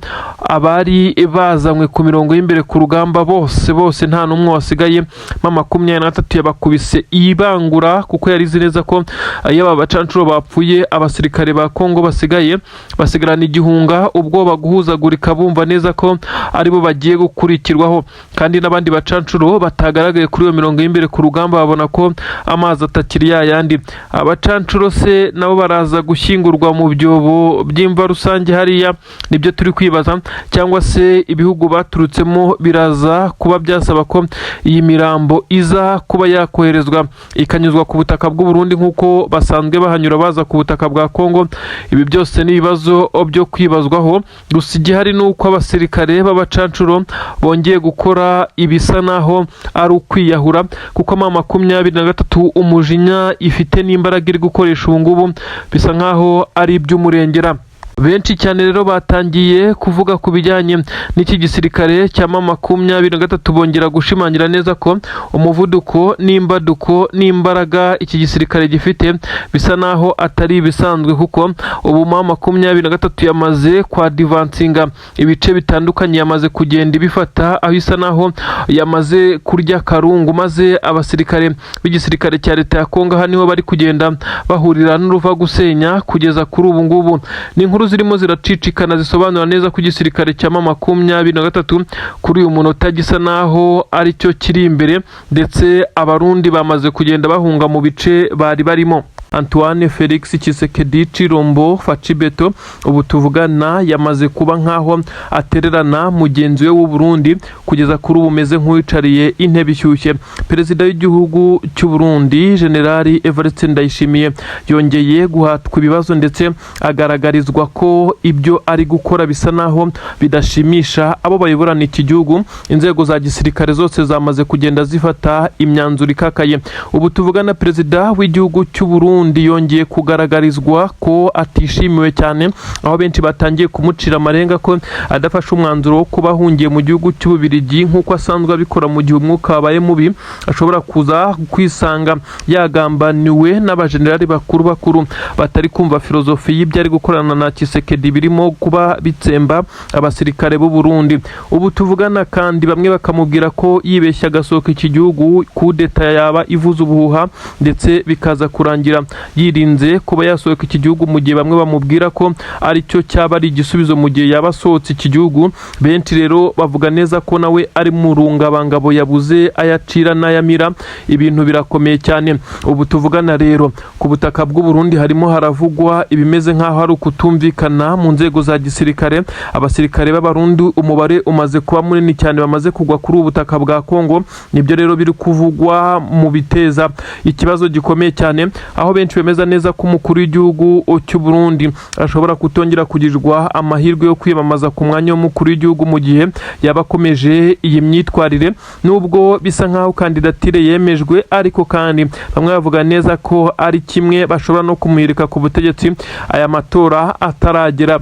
abari bazanywe ku mirongo y'imbere ku rugamba bose bose nta n'umwe wasigaye. 23 yabakubise ibangura, kuko yari izi neza ko iyo aba bacancuro bapfuye, abasirikare ba Kongo basigaye basigarana igihunga, ubwoba, guhuzagurika, bumva neza ko aribo bagiye gukurikirwaho. Kandi n'abandi bacancuro batagaragaye kuri iyo mirongo y'imbere ku rugamba babona ko amazi atakiri yayandi. Abacancuro se nabo baraza gushyingurwa mu byobo by'imva rusange hariya? Nibyo turi kwibaza. Cyangwa se ibihugu baturutsemo biraza kuba byasaba ko iyi mirambo iza kuba yakoherezwa ikanyuzwa ku butaka bw'u Burundi nk'uko basanzwe bahanyura baza ku butaka bwa Kongo? Ibi byose ni ibibazo byo kwibazwaho. Gusa igihari ni uko abasirikare b'abacancuro bongeye gukora ibisa naho ari ukwiyahura, kuko 23 umujinya ifite n'imbaraga iri gukoresha ubu ngubu bisa nkaho ari iby'umurengera. Benshi cyane rero batangiye kuvuga ku bijyanye n'iki gisirikare cya 23, bongera gushimangira neza ko umuvuduko n'imbaduko n'imbaraga iki gisirikare gifite bisa naho atari ibisanzwe, kuko ubu 23 yamaze kwadvancinga ibice bitandukanye, yamaze kugenda ibifata, aho isa naho yamaze kurya karungu, maze abasirikare b'igisirikare cya leta ya Kongo aha niho bari kugenda bahurira n'uruva gusenya kugeza kuri ubu ngubu. Ni inkuru zirimo ziracicikana zisobanura neza ko igisirikare cya 23 kuri uyu munota gisa naho aricyo kiri imbere, ndetse Abarundi bamaze kugenda bahunga mu bice bari barimo. Antoine Felix Tshisekedi Tshilombo Fatshi Béton ubu tuvugana yamaze kuba nkaho atererana mugenzi we w'u Burundi, kugeza kuri ubu umeze nk'uwicariye intebe ishyushye. Perezida w'igihugu cy'u Burundi, Generali Evariste Ndayishimiye, yongeye guhatwa ibibazo, ndetse agaragarizwa ko ibyo ari gukora bisa naho bidashimisha abo bayoborana iki gihugu. Inzego za gisirikare zose zamaze kugenda zifata imyanzuro ikakaye. Ubu tuvugana, perezida w'igihugu cy'u Burundi yongeye kugaragarizwa ko atishimiwe cyane, aho benshi batangiye kumucira amarenga ko adafashe umwanzuro wo kuba ahungiye mu gihugu cy'Ububirigi nk'uko asanzwe abikora mu gihe umwuka wabaye mubi, ashobora kuza kwisanga yagambaniwe n'abajenerali bakuru bakuru batari kumva filozofi y'ibyo ari gukorana na Tshisekedi, birimo kuba bitsemba abasirikare b'u Burundi. Ubu tuvugana kandi bamwe bakamubwira ko yibeshya agasohoka iki gihugu, kudeta yaba ivuza ubuhuha, ndetse bikaza kurangira Yirinze kuba yasohoka iki gihugu, mu gihe bamwe bamubwira ko aricyo cyaba ari igisubizo mu gihe yaba asohotse iki gihugu. Benshi rero bavuga neza ko nawe ari mu rungabangabo, yabuze ayacira n'ayamira. Ibintu birakomeye cyane. Ubu tuvugana rero, ku butaka bw'u Burundi harimo haravugwa ibimeze nk'aho ari ukutumvikana mu nzego za gisirikare. Abasirikare b'Abarundi, umubare umaze kuba munini cyane, bamaze kugwa kuri ubu butaka bwa Kongo. Nibyo rero biri kuvugwa mu biteza ikibazo gikomeye cyane, aho benshi bemeza neza ko umukuru w'igihugu cy'u Burundi ashobora kutongera kugirirwa amahirwe yo kwiyamamaza ku mwanya w'umukuru w'igihugu mu gihe yaba akomeje iyi myitwarire. Nubwo bisa nk'aho kandidatire yemejwe, ariko kandi bamwe bavuga neza ko ari kimwe bashobora no kumuhirika ku butegetsi aya matora ataragera.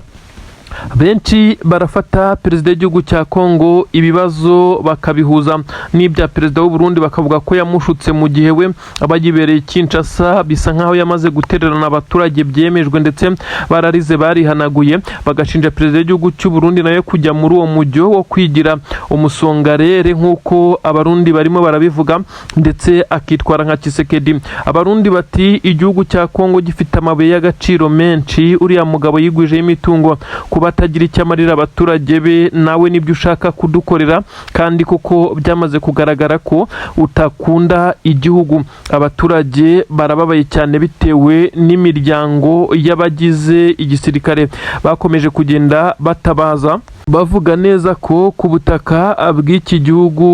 Benshi barafata perezida w'igihugu cya Kongo, ibibazo bakabihuza n'ibya perezida w'u Burundi, bakavuga ko yamushutse mu gihe we aba yibereye Kinshasa, bisa nk'aho yamaze gutererana abaturage, byemejwe ndetse bararize barihanaguye. Bagashinja perezida w'igihugu cy'u Burundi nawe kujya muri uwo mujyo wo kwigira umusongarere, nk'uko Abarundi barimo barabivuga, ndetse akitwara nka Tshisekedi. Abarundi bati: "Igihugu cya Kongo gifite amabuye y'agaciro menshi, uriya mugabo yigwijeho imitungo. Kuba atagira icyo amarira abaturage be, nawe nibyo ushaka kudukorera, kandi koko byamaze kugaragara ko utakunda igihugu." Abaturage barababaye cyane bitewe n'imiryango y'abagize igisirikare bakomeje kugenda batabaza, bavuga neza ko ku butaka bw'iki gihugu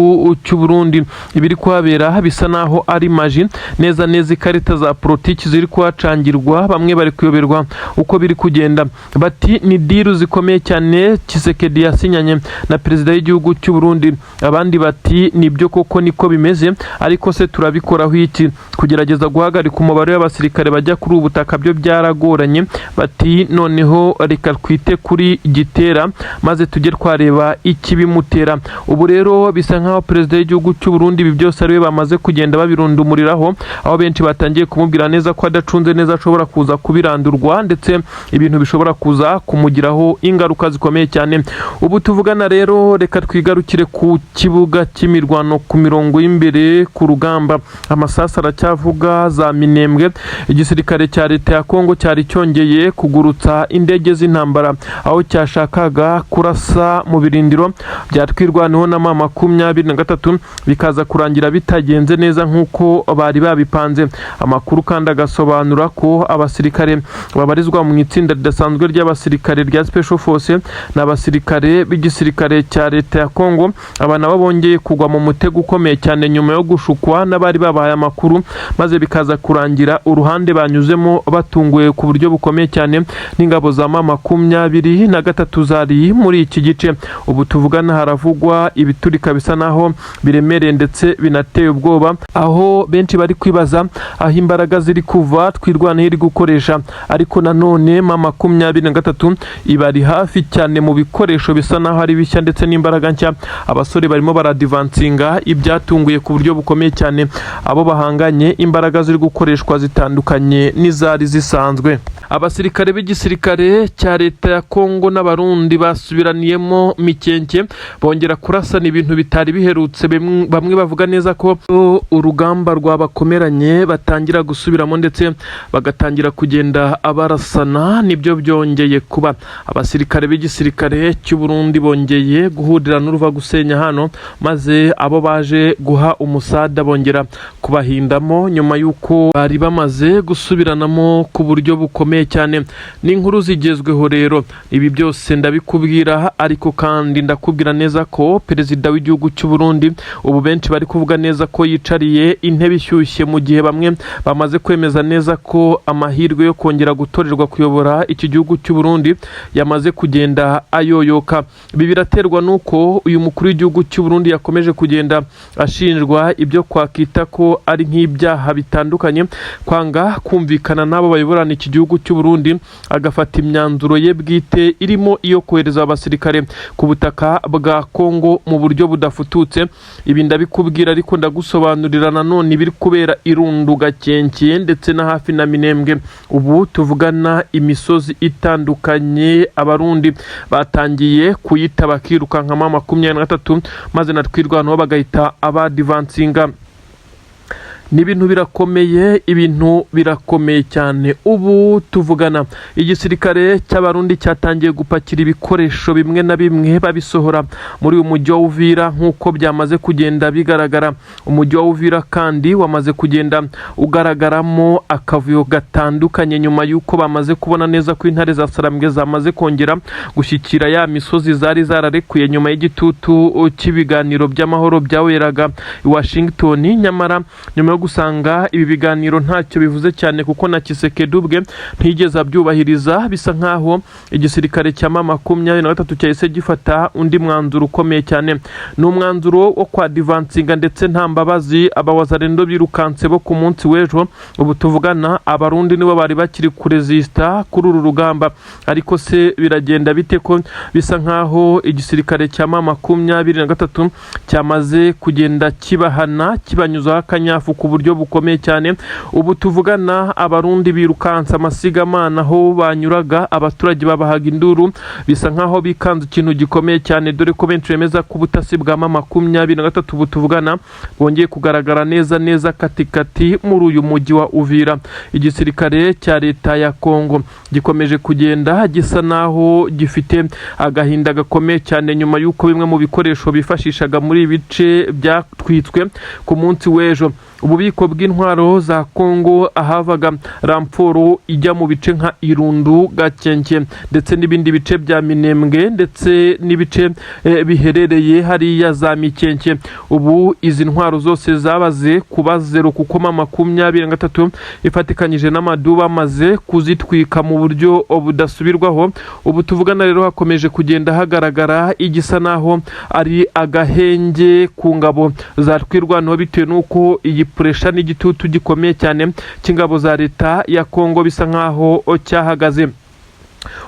cy'u Burundi ibiri kuhabera bisa naho ari maji neza neza, ikarita za politiki ziri kuhacangirwa. Bamwe bari kuyoberwa uko biri kugenda, bati ni deal zikomeye cyane Tshisekedi yasinyanye na perezida w'igihugu cy'u Burundi. Abandi bati: "Nibyo koko niko bimeze, ariko se turabikoraho iki?" Kugerageza guhagarika umubare w'abasirikare bajya kuri ubu butaka byo byaragoranye. Bati: "Noneho reka twite kuri Gitera maze tujye twareba ikibimutera." Ubu rero bisa nkaho perezida w'igihugu cy'u Burundi ibi byose ariwe bamaze kugenda babirundumuriraho, aho benshi batangiye kumubwira neza ko adacunze neza ashobora kuza kubirandurwa, ndetse ibintu bishobora kuza kumugiraho ingaruka zikomeye cyane. Ubu tuvugana rero, reka twigarukire ku kibuga cy'imirwano, ku mirongo y'imbere ku rugamba. Amasasu aracyavuga za Minembwe. Igisirikare cya leta ya Kongo cyari cyongeye kugurutsa indege z'intambara, aho cyashakaga kurasa mu birindiro bya Twirwaneho na M23, bikaza kurangira bitagenze neza nk'uko bari babipanze. Amakuru kandi agasobanura ko abasirikare babarizwa mu itsinda ridasanzwe ry'abasirikare rya Special Force, ni abasirikare b'igisirikare cya leta ya Kongo, aba nabo bongeye kugwa mu mutego ukomeye cyane nyuma yo gushukwa n'abari babahaye amakuru, maze bikaza kurangira uruhande banyuzemo batunguwe ku buryo bukomeye cyane n'ingabo za M23 zari muri iki gice. Ubu tuvugana haravugwa ibiturika bisa naho biremereye ndetse binateye ubwoba, aho benshi bari kwibaza aho imbaraga ziri kuva Twirwaneho iri gukoresha. Ariko nanone M23 ibari hafi cyane mu bikoresho bisa naho ari bishya ndetse n'imbaraga nshya. Abasore barimo baradivansinga, ibyatunguye ku buryo bukomeye cyane abo bahanganye. Imbaraga ziri gukoreshwa zitandukanye n'izari zisanzwe. Abasirikare b'igisirikare cya leta ya Kongo n'Abarundi basubiraniyemo Mikenke, bongera kurasana, ibintu bitari biherutse. Bamwe bavuga neza ko urugamba rwabakomeranye, batangira gusubiramo ndetse bagatangira kugenda abarasana. Nibyo byongeye kuba. Abasirikare b'igisirikare cy'u Burundi bongeye guhurira n'uruva gusenya hano, maze abo baje guha umusada bongera kubahindamo nyuma y'uko bari bamaze gusubiranamo ku buryo bukomeye cyane. Ni inkuru zigezweho rero, ibi byose ndabikubwira, ariko kandi ndakubwira neza ko perezida w'igihugu cy'u Burundi ubu benshi bari kuvuga neza ko yicariye intebe ishyushye, mu gihe bamwe bamaze kwemeza neza ko amahirwe yo kongera gutorerwa kuyobora iki gihugu cy'u Burundi yamaze kugenda ayoyoka. Ibi biraterwa n'uko uyu mukuru w'igihugu cy'u Burundi yakomeje kugenda ashinjwa ibyo kwakita ko ari nk'ibyaha bitandukanye, kwanga kumvikana n'abo bayoborana iki gihugu cy'u Burundi, agafata imyanzuro ye bwite irimo iyo kohereza abasirikare ku butaka bwa Kongo mu buryo budafututse. Ibi ndabikubwira, ariko ndagusobanurira nanone ibiri kubera Irundu, Gakenke ndetse na hafi na Minembwe. Ubu tuvugana, imisozi itandukanye Abarundi batangiye kuyita, bakirukanka M23, maze na Twirwaneho bagahita abadivansinga. Ni ibintu birakomeye, ibintu birakomeye cyane. Ubu tuvugana igisirikare cy'Abarundi cyatangiye gupakira ibikoresho bimwe na bimwe babisohora muri uyu mujyi wa Uvira, nk'uko byamaze kugenda bigaragara. Umujyi wa Uvira kandi wamaze kugenda ugaragaramo akavuyo gatandukanye nyuma y'uko bamaze kubona neza ko intare za Sarambwe zamaze kongera gushyikira ya misozi zari zararekuye nyuma y'igitutu cy'ibiganiro by'amahoro byaweraga i Washington. Nyamara nyuma yo gusanga ibi biganiro ntacyo bivuze cyane, kuko na Tshisekedi ubwe ntiyigeze abyubahiriza, bisa nkaho igisirikare cya M23 cyahise gifata undi mwanzuro ukomeye cyane. Ni umwanzuro wo kwadivansinga ndetse nta mbabazi. Abawazarendo birukanse bo ku munsi w'ejo. Ubu tuvugana Abarundi nibo bari bakiri kurezisita kuri uru rugamba. Ariko se biragenda bite ko bisa nkaho igisirikare cya M23 cyamaze kugenda kibahana, kibanyuzaho akanyafu ku buryo bukomeye cyane? Ubu tuvugana Abarundi birukansa amasigamana aho banyuraga, abaturage babahaga induru, bisa nkaho bikanze ikintu gikomeye cyane, dore ko benshi bemeza ko ubutasi bwa M23 ubu tuvugana bwongeye kugaragara neza neza katikati muri uyu mujyi wa Uvira. Igisirikare cya leta ya Kongo gikomeje kugenda gisa naho gifite agahinda gakomeye cyane nyuma y'uko bimwe mu bikoresho bifashishaga muri ibi bice byatwitswe ku munsi w'ejo. Ububiko bw'intwaro za Kongo, ahavaga renfort ijya mu bice nka Irundu, Gakenke ndetse n'ibindi bice bya Minembwe ndetse n'ibice biherereye hariya za Mikenke, ubu izi ntwaro zose zabaze kuba zero, kuko M23 ifatikanyije n'amadu bamaze kuzitwika mu buryo budasubirwaho. Ubu tuvugana rero hakomeje kugenda hagaragara igisa naho ari agahenge ku ngabo za Twirwaneho, bitewe n'uko iyi pressure n'igitutu gikomeye cyane cy'ingabo za leta ya Kongo bisa nkaho cyahagaze.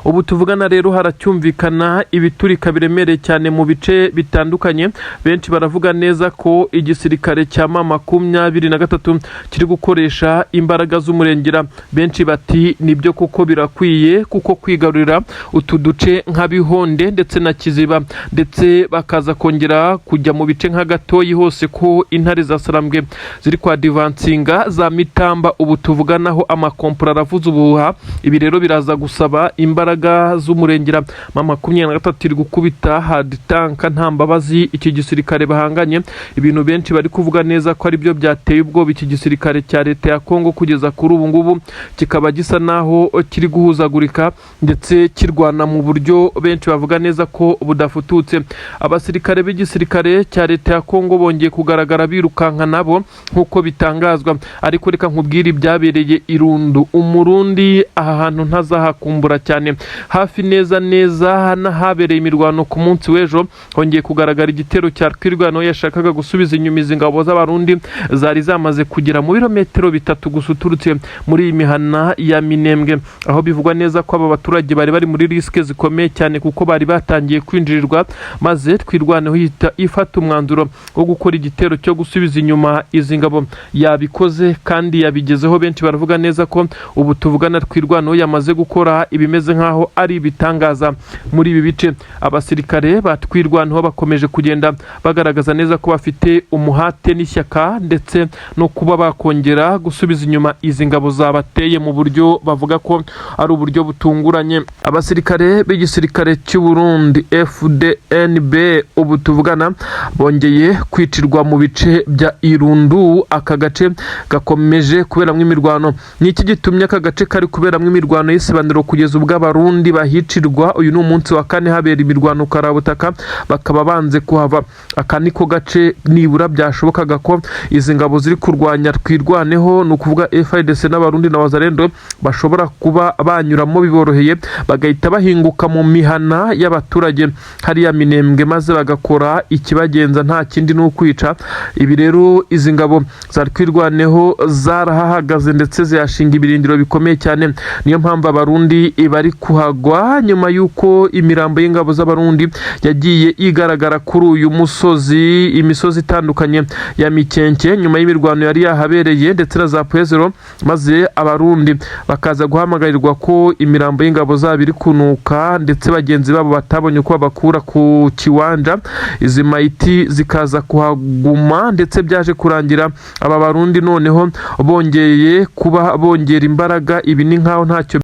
Ubu tuvugana rero haracyumvikana ibiturika biremereye cyane mu bice bitandukanye. Benshi baravuga neza ko igisirikare cya M23 kiri gukoresha imbaraga z'umurengera. Benshi bati nibyo kuko birakwiye, kuko kwigarurira utu duce nka Bihonde ndetse na Kiziba, ndetse bakaza kongera kujya mu bice nka Gatoyi hose, ko intare za Sarambwe ziri kwa divansinga za Mitamba, ubu tuvuganaho amakompora aravuza ubuhuha. Ibi rero biraza gusaba imbaraga z'umurengera. M23 iri gukubita hard tanka nta mbabazi iki gisirikare bahanganye, ibintu benshi bari kuvuga neza ko aribyo byateye ubwoba iki gisirikare cya leta ya Kongo. Kugeza kuri ubu ngubu kikaba gisa naho kiri guhuzagurika ndetse kirwana mu buryo benshi bavuga neza ko budafututse. Abasirikare b'igisirikare cya leta ya Kongo bongeye kugaragara birukanka nabo nk'uko bitangazwa. Ariko reka nkubwire ibyabereye Irundu. Umurundi aha hantu ntazahakumbura cyane, hafi neza neza n'ahabereye imirwano ku munsi w'ejo. Hongeye kugaragara igitero cya Twirwaneho yashakaga gusubiza inyuma izi ngabo z'Abarundi zari zamaze kugera mu birometero 3 gusa uturutse muri iyi mihana ya Minembwe, aho bivugwa neza ko aba baturage bari bari muri risque zikomeye cyane, kuko bari batangiye kwinjirirwa, maze Twirwaneho ihita ifata umwanzuro wo gukora igitero cyo gusubiza inyuma izi ngabo. Yabikoze kandi yabigezeho. Benshi baravuga neza ko ubu tuvugana Twirwaneho yamaze gukora ibimeze nk'aho ari ibitangaza muri ibi bice. Abasirikare ba Twirwaneho bakomeje kugenda bagaragaza neza ko bafite umuhate n'ishyaka, ndetse no kuba bakongera gusubiza inyuma izi ngabo zabateye mu buryo bavuga ko ari uburyo butunguranye. Abasirikare b'igisirikare cy'u Burundi FDNB ubu tuvugana bongeye kwicirwa mu bice bya Irundu. Aka gace gakomeje kuberamo imirwano. Ni iki gitumye aka gace kari kuberamo imirwano y'isibaniro kugeza ubwo Abarundi bahicirwa? Uyu ni umunsi wa kane habera imirwano karabutaka, bakaba banze kuhava. Aka niko gace nibura byashobokaga ko izi ngabo ziri kurwanya Twirwaneho, ni ukuvuga FARDC n'Abarundi na Wazalendo, bashobora kuba banyuramo biboroheye, bagahita bahinguka mu mihana y'abaturage hariya Minembwe, maze bagakora ikibagenza, nta kindi ni ukwica. Ibi rero izi ngabo za Twirwaneho zarahahagaze ndetse zihashinga ibirindiro bikomeye cyane. Niyo mpamvu Abarundi bari bari kuhagwa nyuma y'uko imirambo y'ingabo z'Abarundi yagiye igaragara kuri uyu musozi, imisozi itandukanye ya Mikenke, nyuma y'imirwano yari yahabereye ndetse na za Pwezero, maze Abarundi bakaza guhamagarirwa ko imirambo y'ingabo zabo iri kunuka, ndetse bagenzi babo batabonye uko babakura ku kiwanja, izi mayiti zikaza kuhaguma. Ndetse byaje kurangira aba Barundi noneho bongeye kuba bongera imbaraga. Ibi ni nkaho ntacyo